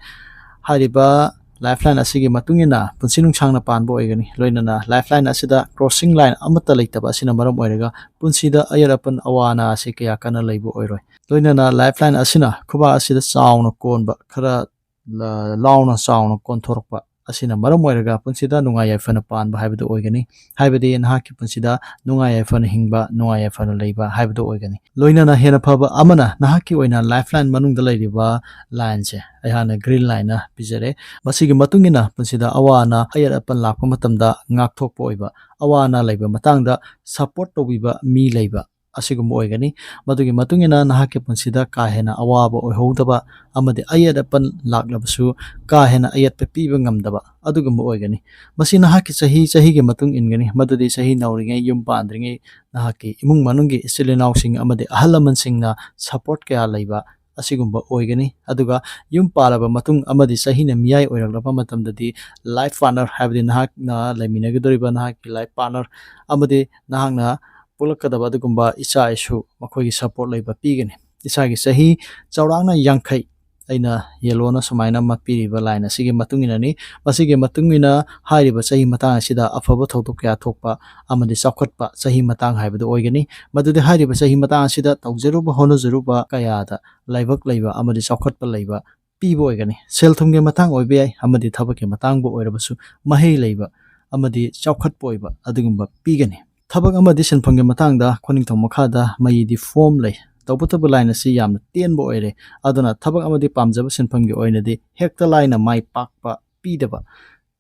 ꯍꯥꯏꯔꯤꯕ lifeline ꯑꯁꯤꯒꯤ ꯃꯇꯨꯡ ꯏꯟꯅ ꯄꯨꯟꯁꯤ ꯅꯨꯡꯁꯥꯡꯅ ꯄꯥꯟꯕ ꯑꯣꯏꯒꯅꯤ꯫ ꯂꯣꯏꯅꯅ lifeline ꯑꯁꯤꯗ crossing line ꯑꯃꯠꯇ ꯂꯩꯇꯕ ꯑꯁꯤꯅ ꯃꯔꯝ ꯑꯣꯏꯔꯒ ꯄꯨꯟꯁꯤꯗ ꯑꯌꯦꯠ ꯑꯄꯟ, ꯑꯋꯥ ꯑꯅꯥ ꯑꯁꯤ ꯀꯌꯥ ꯀꯟꯅ ꯂꯩꯕ ꯑꯣꯏꯔꯣꯏ꯫ ꯂꯣꯏꯅꯅ lifeline ꯑꯁꯤꯅ ꯈꯨꯕꯥ ꯑꯁꯤꯗ ꯆꯥꯎꯅ ꯀꯣꯟꯕ, ꯈꯔ ꯂ-, ꯂꯥꯎꯅ ꯆꯥꯎꯅ ꯀꯣꯟꯊꯣꯔꯛꯄ ꯑꯁꯤꯅ ꯃꯔꯝ ꯑꯣꯏꯔꯒ ꯄꯨꯟꯁꯤꯗ ꯅꯨꯡꯉꯥꯏ ꯌꯥꯏꯐꯅ ꯄꯥꯟꯕ ꯍꯥꯏꯕꯗꯨ ꯑꯣꯏꯒꯅꯤ꯫ ꯍꯥꯏꯕꯗꯤ ꯅꯍꯥꯛꯀꯤ ꯄꯨꯟꯁꯤꯗ ꯅꯨꯡꯉꯥꯏ ꯌꯥꯏꯐꯅ ꯍꯤꯡꯕ, ꯅꯨꯡꯉꯥꯏ ꯌꯥꯏꯐꯅ ꯂꯩꯕ ꯍꯥꯏꯕꯗꯨ ꯑꯣꯏꯒꯅꯤ꯫ ꯂꯣꯏꯅꯅ ꯍꯦꯟꯅ ꯐꯕ ꯑꯃꯅ ꯅꯍꯥꯛꯀꯤ ꯑꯣꯏꯅ lifeline ꯃꯅꯨꯡꯗ ꯂꯩꯔꯤꯕ lineꯁꯦ ꯑꯩꯍꯥꯛꯅ green lineꯅ ꯄꯤꯖꯔꯦ꯫ ꯃꯁꯤꯒꯤ ꯃꯇꯨꯡ ꯏꯟꯅ ꯄꯨꯟꯁꯤꯗ ꯑꯋꯥ ꯑꯅꯥ, ꯑꯌꯦꯠ ꯑꯄꯟ ꯂꯥꯛꯄ ꯃꯇꯝꯗ ꯉꯥꯛꯊꯣꯛꯄ ꯑꯣꯏꯕ, ꯑꯋꯥ ꯑꯅꯥ ꯂꯩꯕ ꯃꯇꯥꯡꯗ support ꯇꯧꯕꯤꯕ ꯃꯤ ꯂꯩꯕ ꯑꯁꯤꯒꯨꯝꯕ ꯑꯣꯏꯒꯅꯤ꯫ ꯃꯗꯨꯒꯤ ꯃꯇꯨꯡ ꯏꯟꯅ ꯅꯍꯥꯛꯀꯤ ꯄꯨꯟꯁꯤꯗ ꯀꯥ ꯍꯦꯟꯅ ꯑꯋꯥꯕ ꯑꯣꯏꯍꯧꯗꯕ ꯑꯃꯗꯤ ꯑꯌꯦꯠ ꯑꯄꯟ ꯂꯥꯛꯂꯕꯁꯨ ꯀꯥ ꯍꯦꯟꯅ ꯑꯌꯦꯠꯄ ꯄꯤꯕ ꯉꯝꯗꯕ ꯑꯗꯨꯒꯨꯝꯕ ꯑꯣꯏꯒꯅꯤ꯫ ꯃꯁꯤ ꯅꯍꯥꯛꯀꯤ ꯆꯍꯤ ꯆꯍꯤꯒꯤ ꯃꯇꯨꯡ ꯏꯟꯒꯅꯤ, ꯃꯗꯨꯗꯤ ꯆꯍꯤ ꯅꯧꯔꯤꯉꯩ, ꯌꯨꯝ ꯄꯥꯟꯗ꯭ꯔꯤꯉꯩ, ꯅꯍꯥꯛꯀꯤ ꯏꯃꯨꯡ ꯃꯅꯨꯡꯒꯤ ꯏꯆꯤꯜ ꯏꯅꯥꯎꯁꯤꯡ ꯑꯃꯗꯤ ꯑꯍꯜ ꯂꯃꯟꯁꯤꯡꯅ support ꯀꯌꯥ ꯂꯩꯕ ꯑꯁꯤꯒꯨꯝꯕ ꯑꯣꯏꯒꯅꯤ꯫ ꯑꯗꯨꯒ ꯌꯨꯝ ꯄꯥꯜꯂꯕ ꯃꯇꯨꯡ ꯑꯃꯗꯤ ꯆꯍꯤꯅ ꯃꯤꯌꯥꯏ ꯑꯣꯏꯔꯛꯂꯕ ꯃꯇꯝꯗꯗꯤ life partner, ꯍꯥꯏꯕꯗꯤ ꯅꯍꯥꯛꯅ ꯂꯩꯃꯤꯟꯅꯒꯗꯧꯔꯤꯕ ꯅꯍꯥꯛꯀꯤ life partner ꯑꯃꯗꯤ ꯅꯍꯥꯛꯅ ꯄꯣꯛꯂꯛꯀꯗꯕ ꯑꯗꯨꯒꯨꯝꯕ ꯏꯆꯥ ꯏꯁꯨ ꯃꯈꯣꯏꯒꯤ support ꯂꯩꯕ ꯄꯤꯒꯅꯤ꯫ ꯏꯁꯥꯒꯤ ꯆꯍꯤ ꯆꯥꯎꯔꯥꯛꯅ ꯌꯥꯡꯈꯩ, ꯑꯩꯅ ꯌꯦꯜꯂꯣꯅ ꯁꯨꯃꯥꯏꯅ ꯑꯃ ꯄꯤꯔꯤꯕ ꯂꯥꯏꯟ ꯑꯁꯤꯒꯤ ꯃꯇꯨꯡ ꯏꯟꯅꯅꯤ꯫ ꯃꯁꯤꯒꯤ ꯃꯇꯨꯡ ꯏꯟꯅ ꯍꯥꯏꯔꯤꯕ ꯆꯍꯤ ꯃꯇꯥꯡ ꯑꯁꯤꯗ ꯑꯐꯕ ꯊꯧꯗꯣꯛ ꯀꯌꯥ ꯊꯣꯛꯄ ꯑꯃꯗꯤ ꯆꯥꯎꯈꯠꯄ ꯆꯍꯤ ꯃꯇꯥꯡ ꯍꯥꯏꯕꯗꯨ ꯑꯣꯏꯒꯅꯤ꯫ ꯃꯗꯨꯗꯤ ꯍꯥꯏꯔꯤꯕ ꯆꯍꯤ ꯃꯇꯥꯡ ꯑꯁꯤꯗ ꯇꯧꯖꯔꯨꯕ ꯍꯣꯠꯅꯖꯔꯨꯕ ꯀꯌꯥꯗ ꯂꯥꯏꯕꯛ ꯂꯩꯕ ꯑꯃꯗꯤ ꯆꯥꯎꯈꯠꯄ ꯂꯩꯕ ꯄꯤꯕ ꯑꯣꯏꯒꯅꯤ꯫ ꯁꯦꯜ ꯊꯨꯝꯒꯤ ꯃꯇꯥꯡ ꯑꯣꯏꯕ ꯌꯥꯏ ꯑꯃꯗꯤ ꯊꯕꯛꯀꯤ ꯃꯇꯥꯡꯕꯨ ꯑꯣꯏꯔꯕꯁꯨ ꯃꯍꯩ ꯂꯩꯕ ꯑꯃꯗꯤ ꯆꯥꯎꯈꯠꯄ ꯑꯣꯏꯕ ꯑꯗꯨꯒꯨꯝꯕ ꯄꯤꯒꯅꯤ꯫ ꯊꯕꯛ ꯑꯃꯗꯤ ꯁꯤꯟꯐꯝꯒꯤ ꯃꯇꯥꯡꯗ ꯈꯨꯅꯤꯡꯊꯧ ꯃꯈꯥꯗ ꯃꯩꯗꯤ ꯐꯣꯝ ꯂꯩ꯫ ꯇꯧꯕꯇꯕꯨ ꯂꯥꯏꯟ ꯑꯁꯤ ꯌꯥꯝꯅ ꯇꯦꯟꯕ ꯑꯣꯏꯔꯦ꯫ ꯑꯗꯨꯅ ꯊꯕꯛ ꯑꯃꯗꯤ ꯄꯥꯝꯖꯕ ꯁꯤꯟꯐꯝꯒꯤ ꯑꯣꯏꯅꯗꯤ ꯍꯦꯛꯇ ꯂꯥꯏꯅ ꯃꯥꯏ ꯄꯥꯛꯄ ꯄꯤꯗꯕ,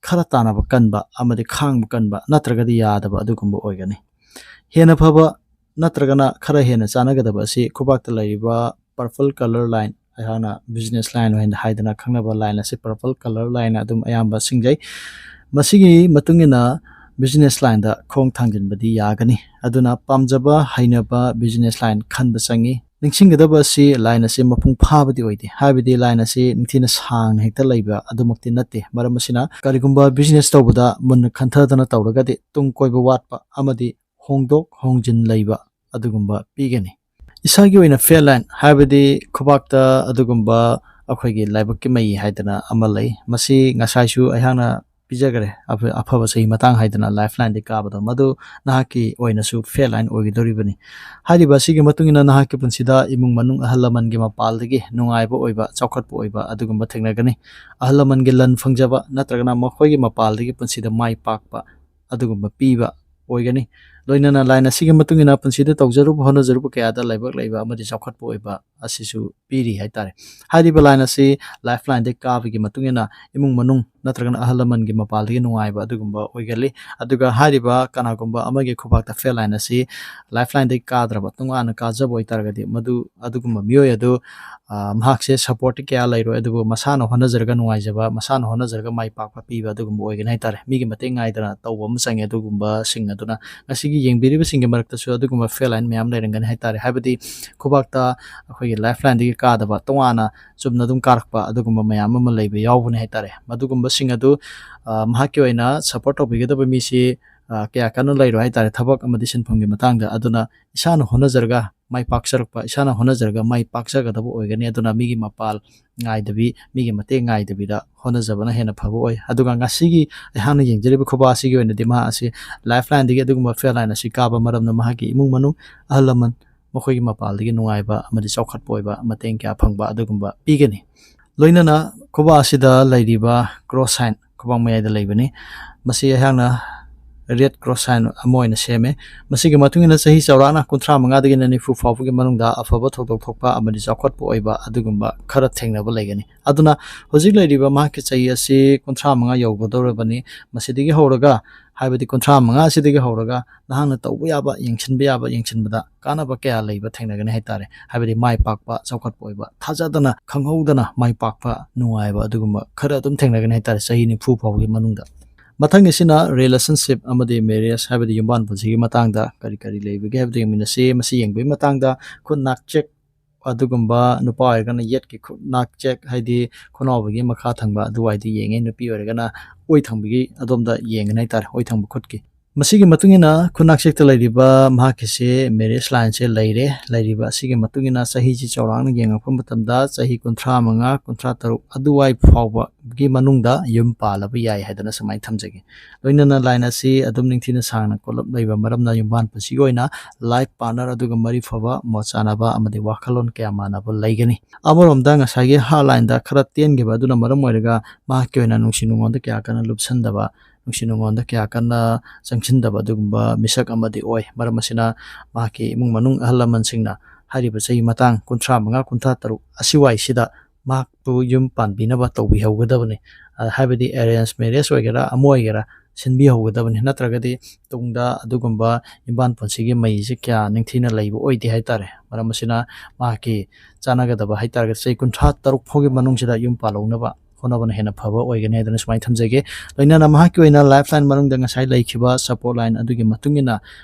ꯈꯔ ꯇꯥꯟꯅꯕ ꯀꯟꯕ ꯑꯃꯗꯤ ꯈꯥꯡꯕ ꯀꯟꯕ ꯅꯠꯇ꯭ꯔꯒꯗꯤ ꯌꯥꯗꯕ ꯑꯗꯨꯒꯨꯝꯕ ꯑꯣꯏꯒꯅꯤ꯫ ꯍꯦꯟꯅ ꯐꯕ ꯅꯠꯇ꯭ꯔꯒꯅ ꯈꯔ ꯍꯦꯟꯅ ꯆꯥꯟꯅꯒꯗꯕ ꯑꯁꯤ ꯈꯨꯕꯥꯛꯇ ꯂꯩꯔꯤꯕ purple colour line, ꯑꯩꯍꯥꯛꯅ business line ꯑꯣꯏꯅ ꯍꯥꯏꯗꯅ ꯈꯪꯅꯕ line ꯑꯁꯤ purple colour line ꯑꯗꯨꯝ ꯑꯌꯥꯝꯕ ꯁꯤꯡꯖꯩ꯫ ꯃꯁꯤꯒꯤ ꯃꯇꯨꯡ ꯏꯟꯅ business lineꯗ ꯈꯣꯡ ꯊꯥꯡꯖꯤꯟꯕꯗꯤ ꯌꯥꯒꯅꯤ꯫ ꯑꯗꯨꯅ ꯄꯥꯝꯖꯕ, ꯍꯩꯅꯕ business line ꯈꯟꯕ ꯆꯪꯏ꯫ ꯅꯤꯡꯁꯤꯡꯒꯗꯕ ꯑꯁꯤ line ꯑꯁꯤ ꯃꯄꯨꯡ ꯐꯥꯕꯗꯤ ꯑꯣꯏꯗꯦ, ꯍꯥꯏꯕꯗꯤ line ꯑꯁꯤ ꯅꯤꯡꯊꯤꯅ ꯁꯥꯡꯅ ꯍꯦꯛꯇ ꯂꯩꯕ ꯑꯗꯨꯃꯛꯇꯤ ꯅꯠꯇꯦ꯫ ꯃꯔꯝ ꯑꯁꯤꯅ ꯀꯔꯤꯒꯨꯝꯕ business ꯇꯧꯕꯗ ꯃꯨꯟꯅ ꯈꯟꯊꯗꯅ ꯇꯧꯔꯒꯗꯤ ꯇꯨꯡ ꯀꯣꯏꯕ ꯋꯥꯠꯄ ꯑꯃꯗꯤ ꯍꯣꯡꯗꯣꯛ ꯍꯣꯡꯖꯤꯟ ꯂꯩꯕ ꯑꯗꯨꯒꯨꯝꯕ ꯄꯤꯒꯅꯤ꯫ ꯏꯁꯥꯒꯤ ꯑꯣꯏꯅ fate line ꯍꯥꯏꯕꯗꯤ ꯈꯨꯕꯥꯛꯇ ꯑꯗꯨꯒꯨꯝꯕ ꯑꯩꯈꯣꯏꯒꯤ ꯂꯥꯏꯕꯛꯀꯤ ꯃꯩ ꯍꯥꯏꯗꯅ ꯑꯃ ꯂꯩ꯫ ꯃꯁꯤ ꯉꯁꯥꯏꯁꯨ ꯑꯩꯍꯥꯛꯅ ꯄꯤꯖꯈ꯭ꯔꯦ꯫ ꯑꯐ-, ꯑꯐꯕ ꯆꯍꯤ ꯃꯇꯥꯡ ꯍꯥꯏꯗꯅ life lineꯗꯒꯤ ꯀꯥꯕꯗꯣ, ꯃꯗꯨ ꯅꯍꯥꯛꯀꯤ ꯑꯣꯏꯅꯁꯨ fate line ꯑꯣꯏꯒꯗꯧꯔꯤꯕꯅꯤ꯫ ꯍꯥꯏꯔꯤꯕ ꯑꯁꯤꯒꯤ ꯃꯇꯨꯡ ꯏꯟꯅ ꯅꯍꯥꯛꯀꯤ ꯄꯨꯟꯁꯤꯗ ꯏꯃꯨꯡ ꯃꯅꯨꯡ, ꯑꯍꯜ ꯂꯃꯟꯒꯤ ꯃꯄꯥꯜꯗꯒꯤ ꯅꯨꯡꯉꯥꯏꯕ ꯑꯣꯏꯕ, ꯆꯥꯎꯈꯠꯄ ꯑꯣꯏꯕ ꯑꯗꯨꯒꯨꯝꯕ ꯊꯦꯡꯅꯒꯅꯤ꯫ ꯑꯍꯜ ꯂꯃꯟꯒꯤ ꯂꯟ ꯐꯪꯖꯕ ꯅꯠꯇ꯭ꯔꯒꯅ ꯃꯈꯣꯏꯒꯤ ꯃꯄꯥꯜꯗꯒꯤ ꯄꯨꯟꯁꯤꯗ ꯃꯥꯏ ꯄꯥꯛꯄ ꯑꯗꯨꯒꯨꯝꯕ ꯄꯤꯕ ꯑꯣꯏꯒꯅꯤ꯫ ꯂꯣꯏꯅꯅ line ꯑꯁꯤꯒꯤ ꯃꯇꯨꯡ ꯏꯟꯅ ꯄꯨꯟꯁꯤꯗ ꯇꯧꯖꯔꯨꯕ ꯍꯣꯠꯅꯖꯔꯨꯕ ꯀꯌꯥꯗ ꯂꯥꯏꯕꯛ ꯂꯩꯕ ꯑꯃꯗꯤ ꯆꯥꯎꯈꯠꯄ ꯑꯣꯏꯕ ꯑꯁꯤꯁꯨ ꯄꯤꯔꯤ ꯍꯥꯏꯇꯥꯔꯦ꯫ ꯍꯥꯏꯔꯤꯕ line ꯑꯁꯤ life lineꯗꯒꯤ ꯀꯥꯕꯒꯤ ꯃꯇꯨꯡ ꯏꯟꯅ ꯏꯃꯨꯡ ꯃꯅꯨꯡ ꯅꯠꯇ꯭ꯔꯒꯅ ꯑꯍꯜ ꯂꯃꯟꯒꯤ ꯃꯄꯥꯜꯗꯒꯤ ꯅꯨꯡꯉꯥꯏꯕ ꯑꯗꯨꯒꯨꯝꯕ ꯑꯣꯏꯒꯜꯂꯤ꯫ ꯑꯗꯨꯒ ꯍꯥꯏꯔꯤꯕ ꯀꯅꯥꯒꯨꯝꯕ ꯑꯃꯒꯤ ꯈꯨꯕꯥꯛꯇ fate line ꯑꯁꯤ life lineꯗꯒꯤ ꯀꯥꯗ꯭ꯔꯕ, ꯇꯣꯉꯥꯟꯅ ꯀꯥꯖꯕ ꯑꯣꯏꯇꯥꯔꯒꯗꯤ ꯃꯗꯨ ꯑꯗꯨꯒꯨꯝꯕ ꯃꯤꯑꯣꯏ ꯑꯗꯨ, ꯑ, ꯃꯍꯥꯛꯁꯦ supportꯇꯤ ꯀꯌꯥ ꯂꯩꯔꯣꯏ, ꯑꯗꯨꯕꯨ ꯃꯁꯥꯅ ꯍꯣꯠꯅꯖꯔꯒ ꯅꯨꯡꯉꯥꯏꯖꯕ, ꯃꯁꯥꯅ ꯍꯣꯠꯅꯖꯔꯒ ꯃꯥꯏ ꯄꯥꯛꯄ ꯄꯤꯕ ꯑꯗꯨꯒꯨꯝꯕ ꯑꯣꯏꯒꯅꯤ ꯍꯥꯏꯇꯥꯔꯦ꯫ ꯃꯤꯒꯤ ꯃꯇꯦꯡ ꯉꯥꯏꯗꯅ ꯇꯧꯕ ꯑꯃ ꯆꯪꯉꯦ꯫ ꯑꯗꯨꯒꯨꯝꯕꯁꯤꯡ ꯑꯗꯨꯅ ꯉꯁꯤꯒꯤ ꯌꯦꯡꯕꯤꯔꯤꯕꯁꯤꯡꯒꯤ ꯃꯔꯛꯇꯁꯨ ꯑꯗꯨꯒꯨꯝꯕ fate line ꯃꯌꯥꯝ ꯂꯩꯔꯝꯒꯅꯤ ꯍꯥꯏꯇꯥꯔꯦ꯫ ꯍꯥꯏꯕꯗꯤ ꯈꯨꯕꯥꯛꯇ ꯑꯩꯈꯣꯏꯒꯤ life lineꯗꯒꯤ ꯀꯥꯗꯕ, ꯇꯣꯉꯥꯟꯅ ꯆꯨꯝꯅ ꯑꯗꯨꯝ ꯀꯥꯔꯛꯄ ꯑꯗꯨꯒꯨꯝꯕ ꯃꯌꯥꯝ ꯑꯃ ꯂꯩꯕ ꯌꯥꯎꯕꯅꯤ ꯍꯥꯏꯇꯥꯔꯦ꯫ ꯃꯗꯨꯒꯨꯝꯕꯁꯤꯡ ꯑꯗꯨ, ꯑ, ꯃꯍꯥꯛꯀꯤ ꯑꯣꯏꯅ support ꯇꯧꯕꯤꯒꯗꯕ ꯃꯤꯁꯤ, ꯑ, ꯀꯌꯥ ꯀꯟꯅ ꯂꯩꯔꯣꯏ ꯍꯥꯏꯇꯥꯔꯦ, ꯊꯕꯛ ꯑꯃꯗꯤ ꯁꯤꯟꯐꯝꯒꯤ ꯃꯇꯥꯡꯗ꯫ ꯑꯗꯨꯅ ꯏꯁꯥꯅ ꯍꯣꯠꯅꯖꯔꯒ ꯃꯥꯏ ꯄꯥꯛꯆꯔꯛꯄ, ꯏꯁꯥꯅ ꯍꯣꯠꯅꯖꯔꯒ ꯃꯥꯏ ꯄꯥꯛꯆꯒꯗꯕ ꯑꯣꯏꯒꯅꯤ꯫ ꯑꯗꯨꯅ ꯃꯤꯒꯤ ꯃꯄꯥꯜ ꯉꯥꯏꯗꯕꯤ, ꯃꯤꯒꯤ ꯃꯇꯦꯡ ꯉꯥꯏꯗꯕꯤꯗ ꯍꯣꯠꯅꯖꯕꯅ ꯍꯦꯟꯅ ꯐꯕ ꯑꯣꯏ꯫ ꯑꯗꯨꯒ ꯉꯁꯤꯒꯤ ꯑꯩꯍꯥꯛꯅ ꯌꯦꯡꯖꯔꯤꯕ ꯈꯨꯕꯥ ꯑꯁꯤꯒꯤ ꯑꯣꯏꯅꯗꯤ ꯃꯍꯥꯛ ꯑꯁꯤ lifeline ꯗꯒꯤ ꯑꯗꯨꯒꯨꯝꯕ fail line ꯑꯁꯤ ꯀꯥꯕ ꯃꯔꯝꯅ ꯃꯍꯥꯛꯀꯤ ꯏꯃꯨꯡ ꯃꯅꯨꯡ, ꯑꯍꯜ ꯂꯃꯟ, ꯃꯈꯣꯏꯒꯤ ꯃꯄꯥꯜꯗꯒꯤ ꯅꯨꯡꯉꯥꯏꯕ ꯑꯃꯗꯤ ꯆꯥꯎꯈꯠꯄ ꯑꯣꯏꯕ ꯃꯇꯦꯡ ꯀꯌꯥ ꯐꯪꯕ ꯑꯗꯨꯒꯨꯝꯕ ꯄꯤꯒꯅꯤ꯫ ꯂꯣꯏꯅꯅ ꯈꯨꯕꯥ ꯑꯁꯤꯗ ꯂꯩꯔꯤꯕ cross sign ꯈꯨꯕꯥꯡ ꯃꯌꯥꯏꯗ ꯂꯩꯕꯅꯤ꯫ ꯃꯁꯤ ꯑꯩꯍꯥꯛꯅ red cross sign ꯑꯃ ꯑꯣꯏꯅ ꯁꯦꯝꯃꯦ꯫ ꯃꯁꯤꯒꯤ ꯃꯇꯨꯡ ꯏꯟꯅ ꯆꯍꯤ ꯆꯥꯎꯔꯥꯛꯅ ꯀꯨꯟꯊ꯭ꯔꯥ ꯃꯉꯥꯗꯒꯤꯅ ꯅꯤꯐꯨ ꯐꯥꯎꯕꯒꯤ ꯃꯅꯨꯡꯗ ꯑꯐꯕ ꯊꯧꯗꯣꯛ ꯊꯣꯛꯄ ꯑꯃꯗꯤ ꯆꯥꯎꯈꯠꯄ ꯑꯣꯏꯕ ꯑꯗꯨꯒꯨꯝꯕ ꯈꯔ ꯊꯦꯡꯅꯕ ꯂꯩꯒꯅꯤ꯫ ꯑꯗꯨꯅ ꯍꯧꯖꯤꯛ ꯂꯩꯔꯤꯕ ꯃꯍꯥꯛꯀꯤ ꯆꯍꯤ ꯑꯁꯤ ꯀꯨꯟꯊ꯭ꯔꯥ ꯃꯉꯥ ꯌꯧꯒꯗꯧꯔꯕꯅꯤ꯫ ꯃꯁꯤꯗꯒꯤ ꯍꯧꯔꯒ, ꯍꯥꯏꯕꯗꯤ ꯀꯨꯟꯊ꯭ꯔꯥ ꯃꯉꯥ ꯑꯁꯤꯗꯒꯤ ꯍꯧꯔꯒ ꯅꯍꯥꯛꯅ ꯇꯧꯕ ꯌꯥꯕ, ꯌꯦꯡꯁꯤꯟꯕ ꯌꯥꯕ, ꯌꯦꯡꯁꯤꯟꯕꯗ ꯀꯥꯟꯅꯕ ꯀꯌꯥ ꯂꯩꯕ ꯊꯦꯡꯅꯒꯅꯤ ꯍꯥꯏꯇꯥꯔꯦ꯫ ꯍꯥꯏꯕꯗꯤ ꯃꯥꯏ ꯄꯥꯛꯄ, ꯆꯥꯎꯈꯠꯄ ꯑꯣꯏꯕ, ꯊꯥꯖꯗꯅ, ꯈꯪꯍꯧꯗꯅ ꯃꯥꯏ ꯄꯥꯛꯄ, ꯅꯨꯡꯉꯥꯏꯕ ꯑꯗꯨꯒꯨꯝꯕ ꯈꯔ ꯑꯗꯨꯝ ꯊꯦꯡꯅꯒꯅꯤ ꯍꯥꯏꯇꯥꯔꯦ, ꯆꯍꯤ ꯅꯤꯐꯨ ꯐꯥꯎꯕꯒꯤ ꯃꯅꯨꯡꯗ꯫ ꯃꯊꯪꯒꯤꯁꯤꯅ relationship ꯑꯃꯗꯤ marriage, ꯍꯥꯏꯕꯗꯤ ꯌꯨꯝꯕꯥꯟ ꯄꯨꯟꯁꯤꯒꯤ ꯃꯇꯥꯡꯗ ꯀꯔꯤ ꯀꯔꯤ ꯂꯩꯕꯒꯦ ꯍꯥꯏꯕꯗꯨ ꯌꯦꯡꯃꯤꯟꯅꯁꯤ꯫ ꯃꯁꯤ ꯌꯦꯡꯕꯒꯤ ꯃꯇꯥꯡꯗ ꯈꯨꯠ ꯅꯥꯛꯆꯦꯛ, ꯑꯗꯨꯒꯨꯝꯕ ꯅꯨꯄꯥ ꯑꯣꯏꯔꯒꯅ ꯌꯦꯠꯀꯤ ꯈꯨꯠ ꯅꯥꯛꯆꯦꯛ, ꯍꯥꯏꯗꯤ ꯈꯨꯅꯥꯎꯕꯒꯤ ꯃꯈꯥ ꯊꯪꯕ ꯑꯗꯨꯋꯥꯏꯗ ꯌꯦꯡꯉꯦ, ꯅꯨꯄꯤ ꯑꯣꯏꯔꯒꯅ ꯑꯣꯏ ꯊꯪꯕꯒꯤ ꯑꯗꯣꯝꯗ ꯌꯦꯡꯒꯅꯤ ꯍꯥꯏꯇꯥꯔꯦ, ꯑꯣꯏ ꯊꯪꯕ ꯈꯨꯠꯀꯤ꯫ ꯃꯁꯤꯒꯤ ꯃꯇꯨꯡ ꯏꯟꯅ ꯈꯨꯠꯅꯥꯛꯆꯦꯛꯇ ꯂꯩꯔꯤꯕ ꯃꯍꯥꯛꯀꯤꯁꯦ marriage line ꯁꯦ ꯂꯩꯔꯦ꯫ ꯂꯩꯔꯤꯕ ꯑꯁꯤꯒꯤ ꯃꯇꯨꯡ ꯏꯟꯅ ꯆꯍꯤꯁꯤ ꯆꯥꯎꯔꯥꯛꯅ ꯌꯦꯡꯉꯛꯄ ꯃꯇꯝꯗ ꯆꯍꯤ ꯀꯨꯟꯊ꯭ꯔꯥ ꯃꯉꯥ, ꯀꯨꯟꯊ꯭ꯔꯥ ꯇꯔꯨꯛ ꯑꯗꯨꯋꯥꯏ ꯐꯥꯎꯕꯒꯤ ꯃꯅꯨꯡꯗ ꯌꯨꯝ ꯄꯥꯜꯂꯕ ꯌꯥꯏ ꯍꯥꯏꯗꯅ ꯁꯨꯃꯥꯏꯅ ꯊꯝꯖꯒꯦ꯫ ꯂꯣꯏꯅꯅ line ꯑꯁꯤ ꯑꯗꯨꯝ ꯅꯤꯡꯊꯤꯅ ꯁꯥꯡꯅ ꯀꯣꯂꯞ ꯂꯩꯕ ꯃꯔꯝꯅ ꯌꯨꯝꯕꯥꯟ ꯄꯨꯟꯁꯤꯒꯤ ꯑꯣꯏꯅ life partner ꯑꯗꯨꯒ ꯃꯔꯤ ꯐꯕ, ꯃꯣꯠ ꯆꯥꯅꯕ ꯑꯃꯗꯤ ꯋꯥꯈꯜꯂꯣꯟ ꯀꯌꯥ ꯃꯥꯟꯅꯕ ꯂꯩꯒꯅꯤ꯫ ꯑꯃꯔꯣꯝꯗ ꯉꯁꯥꯏꯒꯤ hard line ꯗ ꯈꯔ ꯇꯦꯟꯈꯤꯕ ꯑꯗꯨꯅ ꯃꯔꯝ ꯑꯣꯏꯔꯒ ꯃꯍꯥꯛꯀꯤ ꯑꯣꯏꯅ ꯅꯨꯡꯁꯤ ꯅꯨꯡꯉꯣꯟꯗ ꯀꯌꯥ ꯀꯟꯅ ꯂꯨꯞꯁꯟꯗꯕ, ꯅꯨꯡꯁꯤ ꯅꯨꯡꯉꯣꯟꯗ ꯀꯌꯥ ꯀꯟꯅ ꯆꯪꯁꯤꯟꯗꯕ ꯑꯗꯨꯒꯨꯝꯕ ꯃꯤꯁꯛ ꯑꯃꯗꯤ ꯑꯣꯏ꯫ ꯃꯔꯝ ꯑꯁꯤꯅ ꯃꯍꯥꯛꯀꯤ ꯏꯃꯨꯡ ꯃꯅꯨꯡ ꯑꯍꯜ ꯂꯃꯟꯁꯤꯡꯅ ꯍꯥꯏꯔꯤꯕ ꯆꯍꯤ ꯃꯇꯥꯡ ꯀꯨꯟꯊ꯭ꯔꯥ ꯃꯉꯥ, ꯀꯨꯟꯊ꯭ꯔꯥ ꯇꯔꯨꯛ ꯑꯁꯤꯋꯥꯏꯁꯤꯗ ꯃꯍꯥꯛꯄꯨ ꯌꯨꯝ ꯄꯥꯟꯕꯤꯅꯕ ꯇꯧꯕꯤꯍꯧꯒꯗꯕꯅꯤ꯫ ꯑ, ꯍꯥꯏꯕꯗꯤ arrange marriage ꯑꯣꯏꯒꯦꯔꯥ, ꯑꯃ ꯑꯣꯏꯒꯦꯔꯥ, ꯁꯤꯟꯕꯤꯍꯧꯒꯗꯕꯅꯤ꯫ ꯅꯠꯇ꯭ꯔꯒꯗꯤ ꯇꯨꯡꯗ ꯑꯗꯨꯒꯨꯝꯕ ꯌꯨꯝꯕꯥꯟ ꯄꯨꯟꯁꯤꯒꯤ ꯃꯩꯁꯦ ꯀꯌꯥ ꯅꯤꯡꯊꯤꯅ ꯂꯩꯕ ꯑꯣꯏꯗꯦ ꯍꯥꯏꯇꯥꯔꯦ꯫ ꯃꯔꯝ ꯑꯁꯤꯅ ꯃꯍꯥꯛꯀꯤ ꯆꯥꯟꯅꯒꯗꯕ ꯍꯥꯏꯇꯥꯔꯒꯗꯤ ꯆꯍꯤ ꯀꯨꯟꯊ꯭ꯔꯥ ꯇꯔꯨꯛ ꯐꯥꯎꯒꯤ ꯃꯅꯨꯡꯁꯤꯗ ꯌꯨꯝ ꯄꯥꯜꯍꯧꯅꯕ ꯍꯣꯠꯅꯕꯅ ꯍꯦꯟꯅ ꯐꯕ ꯑꯣꯏꯒꯅꯤ ꯍꯥꯏꯗꯅ ꯁꯨꯃꯥꯏꯅ ꯊꯝꯖꯒꯦ꯫ ꯂꯣꯏꯅꯅ ꯃꯍꯥꯛꯀꯤ ꯑꯣꯏꯅ lifeline ꯃꯅꯨꯡꯗ ꯉꯁꯥꯏ ꯂꯩꯈꯤꯕ support line ꯑꯗꯨꯒꯤ ꯃꯇꯨꯡ ꯏꯟꯅ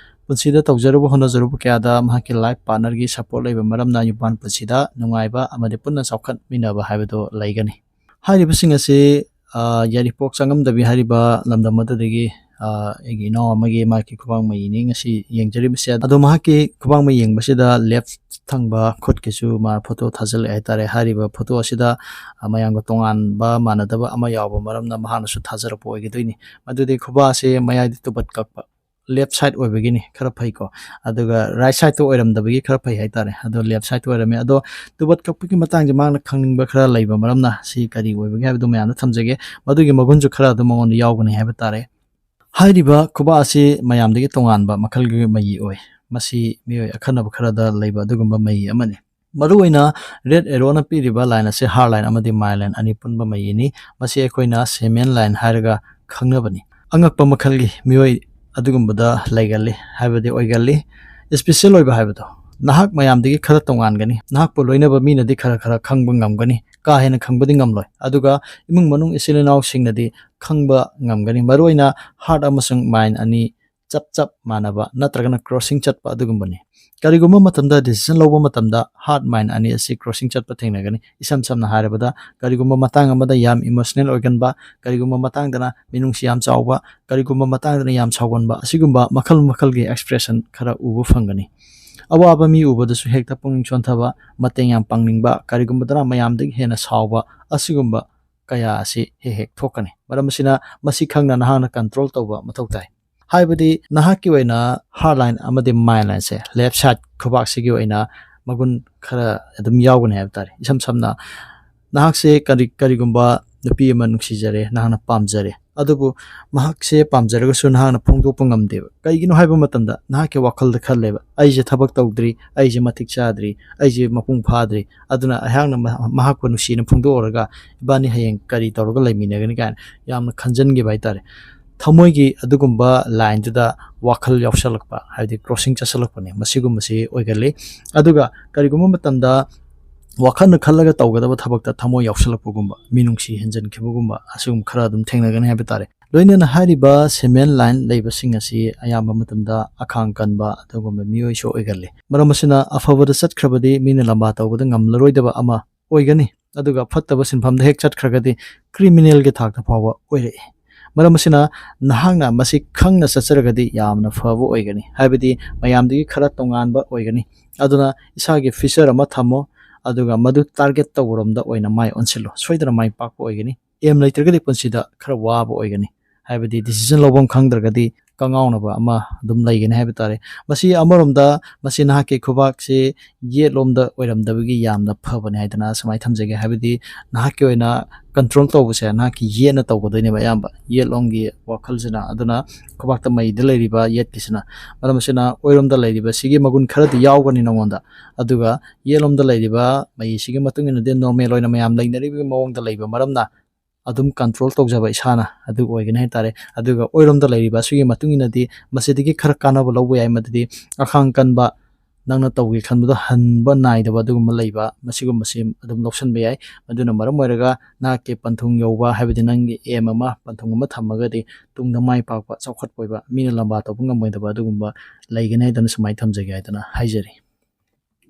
ꯄꯨꯟꯁꯤꯗ ꯇꯧꯖꯔꯨꯕ ꯍꯣꯠꯅꯖꯔꯨꯕ ꯀꯌꯥꯗ ꯃꯍꯥꯛꯀꯤ life partner ꯒꯤ support ꯂꯩꯕ ꯃꯔꯝꯅ ꯌꯨꯝꯕꯥꯟ ꯄꯨꯟꯁꯤꯗ ꯅꯨꯡꯉꯥꯏꯕ ꯑꯃꯗꯤ ꯄꯨꯟꯅ ꯆꯥꯎꯈꯠꯃꯤꯟꯅꯕ ꯍꯥꯏꯕꯗꯨ ꯂꯩꯒꯅꯤ꯫ ꯍꯥꯏꯔꯤꯕꯁꯤꯡ ꯑꯁꯤ, ꯑ, ꯌꯥꯏꯔꯤꯄꯣꯛ ꯆꯪꯉꯝꯗꯕꯤ ꯍꯥꯏꯔꯤꯕ ꯂꯝꯗꯝ ꯑꯗꯨꯗꯒꯤ ꯑꯩꯒꯤ ꯏꯅꯥꯎ ꯑꯃꯒꯤ ꯃꯍꯥꯛꯀꯤ ꯈꯨꯕꯥꯛ ꯃꯌꯤꯅꯤ ꯉꯁꯤ ꯌꯦꯡꯖꯔꯤꯕꯁꯦ꯫ ꯑꯗꯣ ꯃꯍꯥꯛꯀꯤ ꯈꯨꯕꯥꯛ ꯃꯌꯤ ꯌꯦꯡꯕꯁꯤꯗ ꯂꯦꯐ ꯊꯪꯕ ꯈꯨꯠꯀꯤꯁꯨ ꯃꯥ ꯐꯣꯇꯣ ꯊꯥꯖꯤꯜꯂꯛꯑꯦ ꯍꯥꯏꯇꯥꯔꯦ꯫ ꯍꯥꯏꯔꯤꯕ ꯐꯣꯇꯣ ꯑꯁꯤꯗ ꯃꯌꯥꯝꯒ ꯇꯣꯉꯥꯟꯕ ꯃꯥꯟꯅꯗꯕ ꯑꯃ ꯌꯥꯎꯕ ꯃꯔꯝꯅ ꯃꯍꯥꯛꯅꯁꯨ ꯊꯥꯖꯔꯛꯄ ꯑꯣꯏꯒꯗꯣꯏꯅꯤ꯫ ꯃꯗꯨꯗꯤ ꯈꯨꯕꯥꯛ ꯑꯁꯤ ꯃꯌꯥꯏꯗ ꯇꯨꯕꯠ ꯀꯛꯄ, ꯂꯦꯐ ꯁꯥꯏꯠ ꯑꯣꯏꯕꯒꯤꯅꯤ ꯈꯔ ꯐꯩꯀꯣ꯫ ꯑꯗꯨꯒ ꯔꯥꯏꯠ ꯁꯥꯏꯠꯇ ꯑꯣꯏꯔꯝꯗꯕꯒꯤ ꯈꯔ ꯐꯩ ꯍꯥꯏꯇꯥꯔꯦ꯫ ꯑꯗꯣ ꯂꯦꯐ ꯁꯥꯏꯠꯇ ꯑꯣꯏꯔꯝꯃꯦ꯫ ꯑꯗꯣ ꯇꯨꯕꯠ ꯀꯛꯄꯒꯤ ꯃꯇꯥꯡꯁꯦ ꯃꯍꯥꯛꯅ ꯈꯪꯅꯤꯡꯕ ꯈꯔ ꯂꯩꯕ ꯃꯔꯝꯅ ꯁꯤ ꯀꯔꯤ ꯑꯣꯏꯕꯒꯦ ꯍꯥꯏꯕꯗꯨ ꯃꯌꯥꯝꯗ ꯊꯝꯖꯒꯦ꯫ ꯃꯗꯨꯒꯤ ꯃꯒꯨꯟꯁꯨ ꯈꯔ ꯑꯗꯨꯝ ꯃꯉꯣꯟꯗ ꯌꯥꯎꯒꯅꯤ ꯍꯥꯏꯕ ꯇꯥꯔꯦ꯫ ꯍꯥꯏꯔꯤꯕ ꯈꯨꯕꯥꯛ ꯑꯁꯤ ꯃꯌꯥꯝꯗꯒꯤ ꯇꯣꯉꯥꯟꯕ ꯃꯈꯜꯒꯤ ꯃꯌꯤ ꯑꯣꯏ꯫ ꯃꯁꯤ ꯃꯤꯑꯣꯏ ꯑꯈꯟꯅꯕ ꯈꯔꯗ ꯂꯩꯕ ꯑꯗꯨꯒꯨꯝꯕ ꯃꯌꯤ ꯑꯃꯅꯤ꯫ ꯃꯔꯨꯑꯣꯏꯅ ꯔꯦꯗ ꯑꯦꯔꯣꯅ ꯄꯤꯔꯤꯕ ꯂꯥꯏꯟ ꯑꯁꯤ ꯍꯥꯔꯠ ꯂꯥꯏꯟ ꯑꯃꯗꯤ ꯃꯥꯏꯜ ꯂꯥꯏꯟ ꯑꯅꯤ ꯄꯨꯟꯕ ꯃꯌꯤꯅꯤ꯫ ꯃꯁꯤ ꯑꯩꯈꯣꯏꯅ ꯁꯦꯃꯦꯟ ꯂꯥꯏꯟ ꯍꯥꯏꯔꯒ ꯈꯪꯅꯕꯅꯤ꯫ ꯑꯉꯛꯄ ꯃꯈꯜꯒꯤ ꯃꯤꯑꯣꯏ ꯑꯗꯨꯒꯨꯝꯕꯗ ꯂꯩꯒꯜꯂꯤ ꯍꯥꯏꯕꯗꯤ ꯑꯣꯏꯒꯜꯂꯤ꯫ ꯏꯁꯄꯤꯁꯦꯜ ꯑꯣꯏꯕ ꯍꯥꯏꯕꯗꯣ, ꯅꯍꯥꯛ ꯃꯌꯥꯝꯗꯒꯤ ꯈꯔ ꯇꯣꯉꯥꯟꯒꯅꯤ꯫ ꯅꯍꯥꯛꯄꯨ ꯂꯣꯏꯅꯕ ꯃꯤꯅꯗꯤ ꯈꯔ ꯈꯔ ꯈꯪꯕ ꯉꯝꯒꯅꯤ, ꯀꯥ ꯍꯦꯟꯅ ꯈꯪꯕꯗꯤ ꯉꯝꯂꯣꯏ꯫ ꯑꯗꯨꯒ ꯏꯃꯨꯡ ꯃꯅꯨꯡ ꯏꯆꯤꯜ ꯏꯅꯥꯎꯁꯤꯡꯅꯗꯤ ꯈꯪꯕ ꯉꯝꯒꯅꯤ꯫ ꯃꯔꯨꯑꯣꯏꯅ ꯍꯥꯔꯠ ꯑꯃꯁꯨꯡ ꯃꯥꯏꯟ ꯑꯅꯤ ꯆꯞ ꯆꯞ ꯃꯥꯟꯅꯕ ꯅꯠꯇ꯭ꯔꯒꯅ ꯀ꯭ꯔꯣꯁꯤꯡ ꯆꯠꯄ ꯑꯗꯨꯒꯨꯝꯕꯅꯤ꯫ ꯀꯔꯤꯒꯨꯝꯕ ꯃꯇꯝꯗ ꯗꯤꯁꯤꯖꯟ ꯂꯧꯕ ꯃꯇꯝꯗ ꯍꯥꯔꯠ ꯃꯥꯏꯟ ꯑꯅꯤ ꯑꯁꯤ ꯀ꯭ꯔꯣꯁꯤꯡ ꯆꯠꯄ ꯊꯦꯡꯅꯒꯅꯤ꯫ ꯏꯁꯝ ꯁꯝꯅ ꯍꯥꯏꯔꯕꯗ, ꯀꯔꯤꯒꯨꯝꯕ ꯃꯇꯥꯡ ꯑꯃꯗ ꯌꯥꯝ ꯏꯃꯣꯁꯅꯦꯜ ꯑꯣꯏꯒꯟꯕ, ꯀꯔꯤꯒꯨꯝꯕ ꯃꯇꯥꯡꯗꯅ ꯃꯤꯅꯨꯡꯁꯤ ꯌꯥꯝ ꯆꯥꯎꯕ, ꯀꯔꯤꯒꯨꯝꯕ ꯃꯇꯥꯡꯗꯅ ꯌꯥꯝ ꯁꯥꯎꯒꯟꯕ, ꯑꯁꯤꯒꯨꯝꯕ ꯃꯈꯜ ꯃꯈꯜꯒꯤ ꯑꯦꯛꯁꯄ꯭ꯔꯦꯁꯟ ꯈꯔ ꯎꯕ ꯐꯪꯒꯅꯤ꯫ ꯑꯋꯥꯕ ꯃꯤ ꯎꯕꯗꯁꯨ ꯍꯦꯛꯇ ꯄꯨꯛꯅꯤꯡ ꯁꯣꯟꯊꯕ, ꯃꯇꯦꯡ ꯌꯥꯝ ꯄꯥꯡꯅꯤꯡꯕ, ꯀꯔꯤꯒꯨꯝꯕꯗꯅ ꯃꯌꯥꯝꯗꯒꯤ ꯍꯦꯟꯅ ꯁꯥꯎꯕ, ꯑꯁꯤꯒꯨꯝꯕ ꯀꯌꯥ ꯑꯁꯤ ꯍꯦꯛ ꯍꯦꯛ ꯊꯣꯛꯀꯅꯤ꯫ ꯃꯔꯝ ꯑꯁꯤꯅ ꯃꯁꯤ ꯈꯪꯅ ꯅꯍꯥꯛꯅ ꯀꯟꯇ꯭ꯔꯣꯜ ꯇꯧꯕ ꯃꯊꯧ ꯇꯥꯏ꯫ ꯍꯥꯏꯕꯗꯤ ꯅꯍꯥꯛꯀꯤ ꯑꯣꯏꯅ ꯍꯥꯔꯠ ꯂꯥꯏꯟ ꯑꯃꯗꯤ ꯃꯥꯏꯟ ꯂꯥꯏꯟꯁꯦ, ꯂꯦꯐ ꯁꯥꯏꯠ ꯈꯨꯕꯥꯛꯁꯤꯒꯤ ꯑꯣꯏꯅ ꯃꯒꯨꯟ ꯈꯔ ꯑꯗꯨꯝ ꯌꯥꯎꯒꯅꯤ ꯍꯥꯏꯕ ꯇꯥꯔꯦ꯫ ꯏꯁꯝ ꯁꯝꯅ ꯅꯍꯥꯛꯁꯦ ꯀꯔꯤ-, ꯀꯔꯤꯒꯨꯝꯕ ꯅꯨꯄꯤ ꯑꯃ ꯅꯨꯡꯁꯤꯖꯔꯦ, ꯅꯍꯥꯛꯅ ꯄꯥꯝꯖꯔꯦ, ꯑꯗꯨꯕꯨ ꯃꯍꯥꯛꯁꯦ ꯄꯥꯝꯖꯔꯒꯁꯨ ꯅꯍꯥꯛꯅ ꯐꯣꯡꯗꯣꯛꯄ ꯉꯝꯗꯦꯕ꯫ ꯀꯩꯒꯤꯅꯣ ꯍꯥꯏꯕ ꯃꯇꯝꯗ ꯅꯍꯥꯛꯀꯤ ꯋꯥꯈꯜꯗ ꯈꯜꯂꯦꯕ, "ꯑꯩꯁꯦ ꯊꯕꯛ ꯇꯧꯗ꯭ꯔꯤ, ꯑꯩꯁꯦ ꯃꯇꯤꯛ ꯆꯥꯗ꯭ꯔꯤ, ꯑꯩꯁꯦ ꯃꯄꯨꯡ ꯐꯥꯗ꯭ꯔꯤ, ꯑꯗꯨꯅ ꯑꯩꯍꯥꯛꯅ ꯃꯍꯥꯛꯄꯨ ꯅꯨꯡꯁꯤꯅ ꯐꯣꯡꯗꯣꯛꯎꯔꯒ ꯏꯕꯥꯅꯤ ꯍꯌꯦꯡ ꯀꯔꯤ ꯇꯧꯔꯒ ꯂꯩꯃꯤꯟꯅꯒꯅꯤ?" ꯀꯥꯏꯅ ꯌꯥꯝꯅ ꯈꯟꯖꯟꯈꯤꯕ ꯍꯥꯏꯇꯥꯔꯦ꯫ ꯊꯃꯣꯏꯒꯤ ꯑꯗꯨꯒꯨꯝꯕ ꯂꯥꯏꯟꯗꯨꯗ ꯋꯥꯈꯜ ꯌꯥꯎꯁꯜꯂꯛꯄ, ꯍꯥꯏꯕꯗꯤ ꯀ꯭ꯔꯣꯁꯤꯡ ꯆꯠꯁꯜꯂꯛꯄꯅꯦ, ꯃꯁꯤꯒꯨꯝꯕꯁꯤ ꯑꯣꯏꯒꯜꯂꯤ꯫ ꯑꯗꯨꯒ ꯀꯔꯤꯒꯨꯝꯕ ꯃꯇꯝꯗ ꯋꯥꯈꯜꯅ ꯈꯜꯂꯒ ꯇꯧꯒꯗꯕ ꯊꯕꯛꯇ ꯊꯃꯣꯏ ꯌꯥꯎꯁꯜꯂꯛꯄꯒꯨꯝꯕ, ꯃꯤꯅꯨꯡꯁꯤ ꯍꯦꯟꯖꯟꯈꯤꯕꯒꯨꯝꯕ, ꯑꯁꯤꯒꯨꯝꯕ ꯈꯔ ꯑꯗꯨꯝ ꯊꯦꯡꯅꯒꯅꯤ ꯍꯥꯏꯕ ꯇꯥꯔꯦ꯫ ꯂꯣꯏꯅꯅ ꯍꯥꯏꯔꯤꯕ ꯁꯦꯃꯦꯟ ꯂꯥꯏꯟ ꯂꯩꯕꯁꯤꯡ ꯑꯁꯤ ꯑꯌꯥꯝꯕ ꯃꯇꯝꯗ ꯑꯈꯥꯡ ꯀꯟꯕ ꯑꯗꯨꯒꯨꯝꯕ ꯃꯤꯑꯣꯏꯁꯨ ꯑꯣꯏꯒꯜꯂꯤ꯫ ꯃꯔꯝ ꯑꯁꯤꯅ ꯑꯐꯕꯗ ꯆꯠꯈ꯭ꯔꯕꯗꯤ ꯃꯤꯅ ꯂꯝꯕꯥ ꯇꯧꯕꯗ ꯉꯝꯂꯔꯣꯏꯗꯕ ꯑꯃ ꯑꯣꯏꯒꯅꯤ, ꯑꯗꯨꯒ ꯐꯠꯇꯕ ꯁꯤꯟꯐꯝꯗ ꯍꯦꯛ ꯆꯠꯈ꯭ꯔꯒꯗꯤ ꯀ꯭ꯔꯤꯃꯤꯅꯦꯜꯒꯤ ꯊꯥꯛꯇ ꯐꯥꯎꯕ ꯑꯣꯏꯔꯛꯏ꯫ ꯃꯔꯝ ꯑꯁꯤꯅ ꯅꯍꯥꯛꯅ ꯃꯁꯤ ꯈꯪꯅ ꯆꯠꯆꯔꯒꯗꯤ ꯌꯥꯝꯅ ꯐꯕ ꯑꯣꯏꯒꯅꯤ, ꯍꯥꯏꯕꯗꯤ ꯃꯌꯥꯝꯗꯒꯤ ꯈꯔ ꯇꯣꯉꯥꯟꯕ ꯑꯣꯏꯒꯅꯤ꯫ ꯑꯗꯨꯅ ꯏꯁꯥꯒꯤ ꯐꯤꯆꯔ ꯑꯃ ꯊꯝꯃꯣ, ꯑꯗꯨꯒ ꯃꯗꯨ ꯇꯥꯔꯒꯦꯠ ꯇꯧꯕꯔꯣꯝꯗ ꯑꯣꯏꯅ ꯃꯥꯏ ꯑꯣꯟꯁꯤꯜꯂꯣ, ꯁꯣꯏꯗꯅ ꯃꯥꯏ ꯄꯥꯛꯄ ꯑꯣꯏꯒꯅꯤ꯫ ꯑꯦꯝ ꯂꯩꯇ꯭ꯔꯒꯗꯤ ꯄꯨꯟꯁꯤꯗ ꯈꯔ ꯋꯥꯕ ꯑꯣꯏꯒꯅꯤ, ꯍꯥꯏꯕꯗꯤ ꯗꯤꯁꯤꯖꯟ ꯂꯧꯐꯝ ꯈꯪꯗ꯭ꯔꯒꯗꯤ ꯀꯉꯥꯎꯅꯕ ꯑꯃ ꯑꯗꯨꯝ ꯂꯩꯒꯅꯤ ꯍꯥꯏꯕ ꯇꯥꯔꯦ꯫ ꯃꯁꯤ ꯑꯃꯔꯣꯝꯗ ꯃꯁꯤ ꯅꯍꯥꯛꯀꯤ ꯈꯨꯕꯥꯛꯁꯤ ꯌꯦꯠꯂꯣꯝꯗ ꯑꯣꯏꯔꯝꯗꯕꯒꯤ ꯌꯥꯝꯅ ꯐꯕꯅꯤ ꯍꯥꯏꯗꯅ ꯁꯨꯃꯥꯏꯅ ꯊꯝꯖꯒꯦ꯫ ꯍꯥꯏꯕꯗꯤ ꯅꯍꯥꯛꯀꯤ ꯑꯣꯏꯅ ꯀꯟꯇ꯭ꯔꯣꯜ ꯇꯧꯕꯁꯦ ꯅꯍꯥꯛꯀꯤ ꯌꯦꯠꯅ ꯇꯧꯒꯗꯣꯏꯅꯦꯕ ꯑꯌꯥꯝꯕ, ꯌꯦꯠꯂꯣꯝꯒꯤ ꯋꯥꯈꯜꯁꯤꯅ꯫ ꯑꯗꯨꯅ ꯈꯨꯕꯥꯛꯇ ꯃꯩꯗ ꯂꯩꯔꯤꯕ ꯌꯦꯠꯀꯤꯁꯤꯅ, ꯃꯔꯝ ꯑꯁꯤꯅ ꯑꯣꯏꯔꯣꯝꯗ ꯂꯩꯔꯤꯕ ꯁꯤꯒꯤ ꯃꯒꯨꯟ ꯈꯔꯗꯤ ꯌꯥꯎꯒꯅꯤ ꯅꯉꯣꯟꯗ, ꯑꯗꯨꯒ ꯌꯦꯠꯂꯣꯝꯗ ꯂꯩꯔꯤꯕ ꯃꯩꯁꯤꯒꯤ ꯃꯇꯨꯡ ꯏꯟꯅꯗꯤ ꯅꯣꯔꯃꯦꯜ ꯑꯣꯏꯅ ꯃꯌꯥꯝ ꯂꯩꯅꯔꯤꯕꯒꯤ ꯃꯑꯣꯡꯗ ꯂꯩꯕ ꯃꯔꯝꯅ ꯑꯗꯨꯝ ꯀꯟꯇ꯭ꯔꯣꯜ ꯇꯧꯖꯕ ꯏꯁꯥꯅ ꯑꯗꯨ ꯑꯣꯏꯒꯅꯤ ꯍꯥꯏꯇꯥꯔꯦ꯫ ꯑꯗꯨꯒ ꯑꯣꯏꯔꯣꯝꯗ ꯂꯩꯔꯤꯕ ꯑꯁꯤꯒꯤ ꯃꯇꯨꯡ ꯏꯟꯅꯗꯤ ꯃꯁꯤꯗꯒꯤ ꯈꯔ ꯀꯥꯟꯅꯕ ꯂꯧꯕ ꯌꯥꯏ, ꯃꯗꯨꯗꯤ ꯑꯈꯥꯡ ꯀꯟꯕ, ꯅꯪꯅ ꯇꯧꯒꯦ ꯈꯟꯕꯗꯣ ꯍꯟꯕ ꯅꯥꯏꯗꯕ ꯑꯗꯨꯒꯨꯝꯕ ꯂꯩꯕ, ꯃꯁꯤꯒꯨꯝꯕꯁꯤ ꯑꯗꯨꯝ ꯂꯧꯁꯤꯟꯕ ꯌꯥꯏ꯫ ꯃꯗꯨꯅ ꯃꯔꯝ ꯑꯣꯏꯔꯒ ꯅꯍꯥꯛꯀꯤ ꯄꯟꯊꯨꯡ ꯌꯧꯕ, ꯍꯥꯏꯕꯗꯤ ꯅꯪꯒꯤ ꯑꯦꯝ ꯑꯃ, ꯄꯟꯊꯨꯡ ꯑꯃ ꯊꯝꯃꯒꯗꯤ ꯇꯨꯡꯗ ꯃꯥꯏ ꯄꯥꯛꯄ, ꯆꯥꯎꯈꯠꯄ ꯑꯣꯏꯕ, ꯃꯤꯅ ꯂꯝꯕꯥ ꯇꯧꯕ ꯉꯝꯃꯣꯏꯗꯕ ꯑꯗꯨꯒꯨꯝꯕ ꯂꯩꯒꯅꯤ ꯍꯥꯏꯗꯅ ꯁꯨꯃꯥꯏꯅ ꯊꯝꯖꯒꯦ ꯍꯥꯏꯗꯅ ꯍꯥꯏꯖꯔꯤ꯫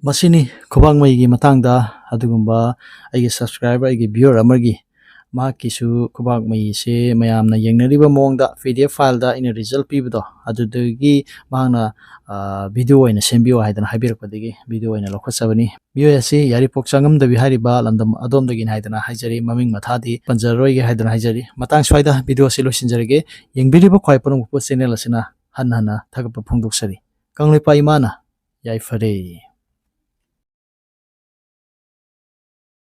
ꯃꯁꯤꯅꯤ ꯈꯨꯕꯥꯛ ꯃꯩꯒꯤ ꯃꯇꯥꯡꯗ ꯑꯗꯨꯒꯨꯝꯕ ꯑꯩꯒꯤ ꯁꯕꯁꯀ꯭ꯔꯥꯏꯕꯔ, ꯑꯩꯒꯤ ꯚ꯭ꯌꯨꯋꯔ ꯑꯃꯒꯤ ꯃꯍꯥꯛꯀꯤꯁꯨ ꯈꯨꯕꯥꯛ ꯃꯩꯁꯦ ꯃꯌꯥꯝꯅ ꯌꯦꯡꯅꯔꯤꯕ ꯃꯑꯣꯡꯗ ꯄꯤ ꯗꯤ ꯑꯦꯐ ꯐꯥꯏꯜꯗ ꯑꯩꯅ ꯔꯤꯖꯜ ꯄꯤꯕꯗꯣ, ꯑꯗꯨꯗꯒꯤ ꯃꯍꯥꯛꯅ, ꯑ, ꯚꯤꯗꯤꯑꯣ ꯑꯣꯏꯅ ꯁꯦꯝꯕꯤꯌꯨ ꯍꯥꯏꯗꯅ ꯍꯥꯏꯕꯤꯔꯛꯄꯗꯒꯤ ꯚꯤꯗꯤꯑꯣ ꯑꯣꯏꯅ ꯂꯧꯈꯠꯆꯕꯅꯤ꯫ ꯃꯤꯑꯣꯏ ꯑꯁꯤ ꯌꯥꯏꯔꯤꯄꯣꯛ ꯆꯥꯉꯝꯗꯕꯤ ꯍꯥꯏꯔꯤꯕ ꯂꯝꯗꯝ ꯑꯗꯣꯝꯗꯒꯤꯅꯤ ꯍꯥꯏꯗꯅ ꯍꯥꯏꯖꯔꯤ꯫ ꯃꯃꯤꯡ ꯃꯊꯥꯗꯤ ꯄꯟꯖꯔꯔꯣꯏꯒꯦ ꯍꯥꯏꯗꯅ ꯍꯥꯏꯖꯔꯤ꯫ ꯃꯇꯥꯡ ꯁ꯭ꯋꯥꯏꯗ ꯚꯤꯗꯤꯑꯣ ꯑꯁꯤ ꯂꯣꯏꯁꯤꯟꯖꯔꯒꯦ꯫ ꯌꯦꯡꯕꯤꯔꯤꯕ ꯈ꯭ꯋꯥꯏ ꯄꯨꯝꯅꯃꯛꯄꯨ ꯆꯦꯅꯦꯜ ꯑꯁꯤꯅ ꯍꯟꯅ ꯍꯟꯅ ꯊꯥꯒꯠꯄ ꯐꯣꯡꯗꯣꯛꯆꯔꯤ꯫ ꯀꯪꯂꯩꯄꯥꯛ ꯏꯃꯥꯅ ꯌꯥꯏꯐꯔꯦ꯫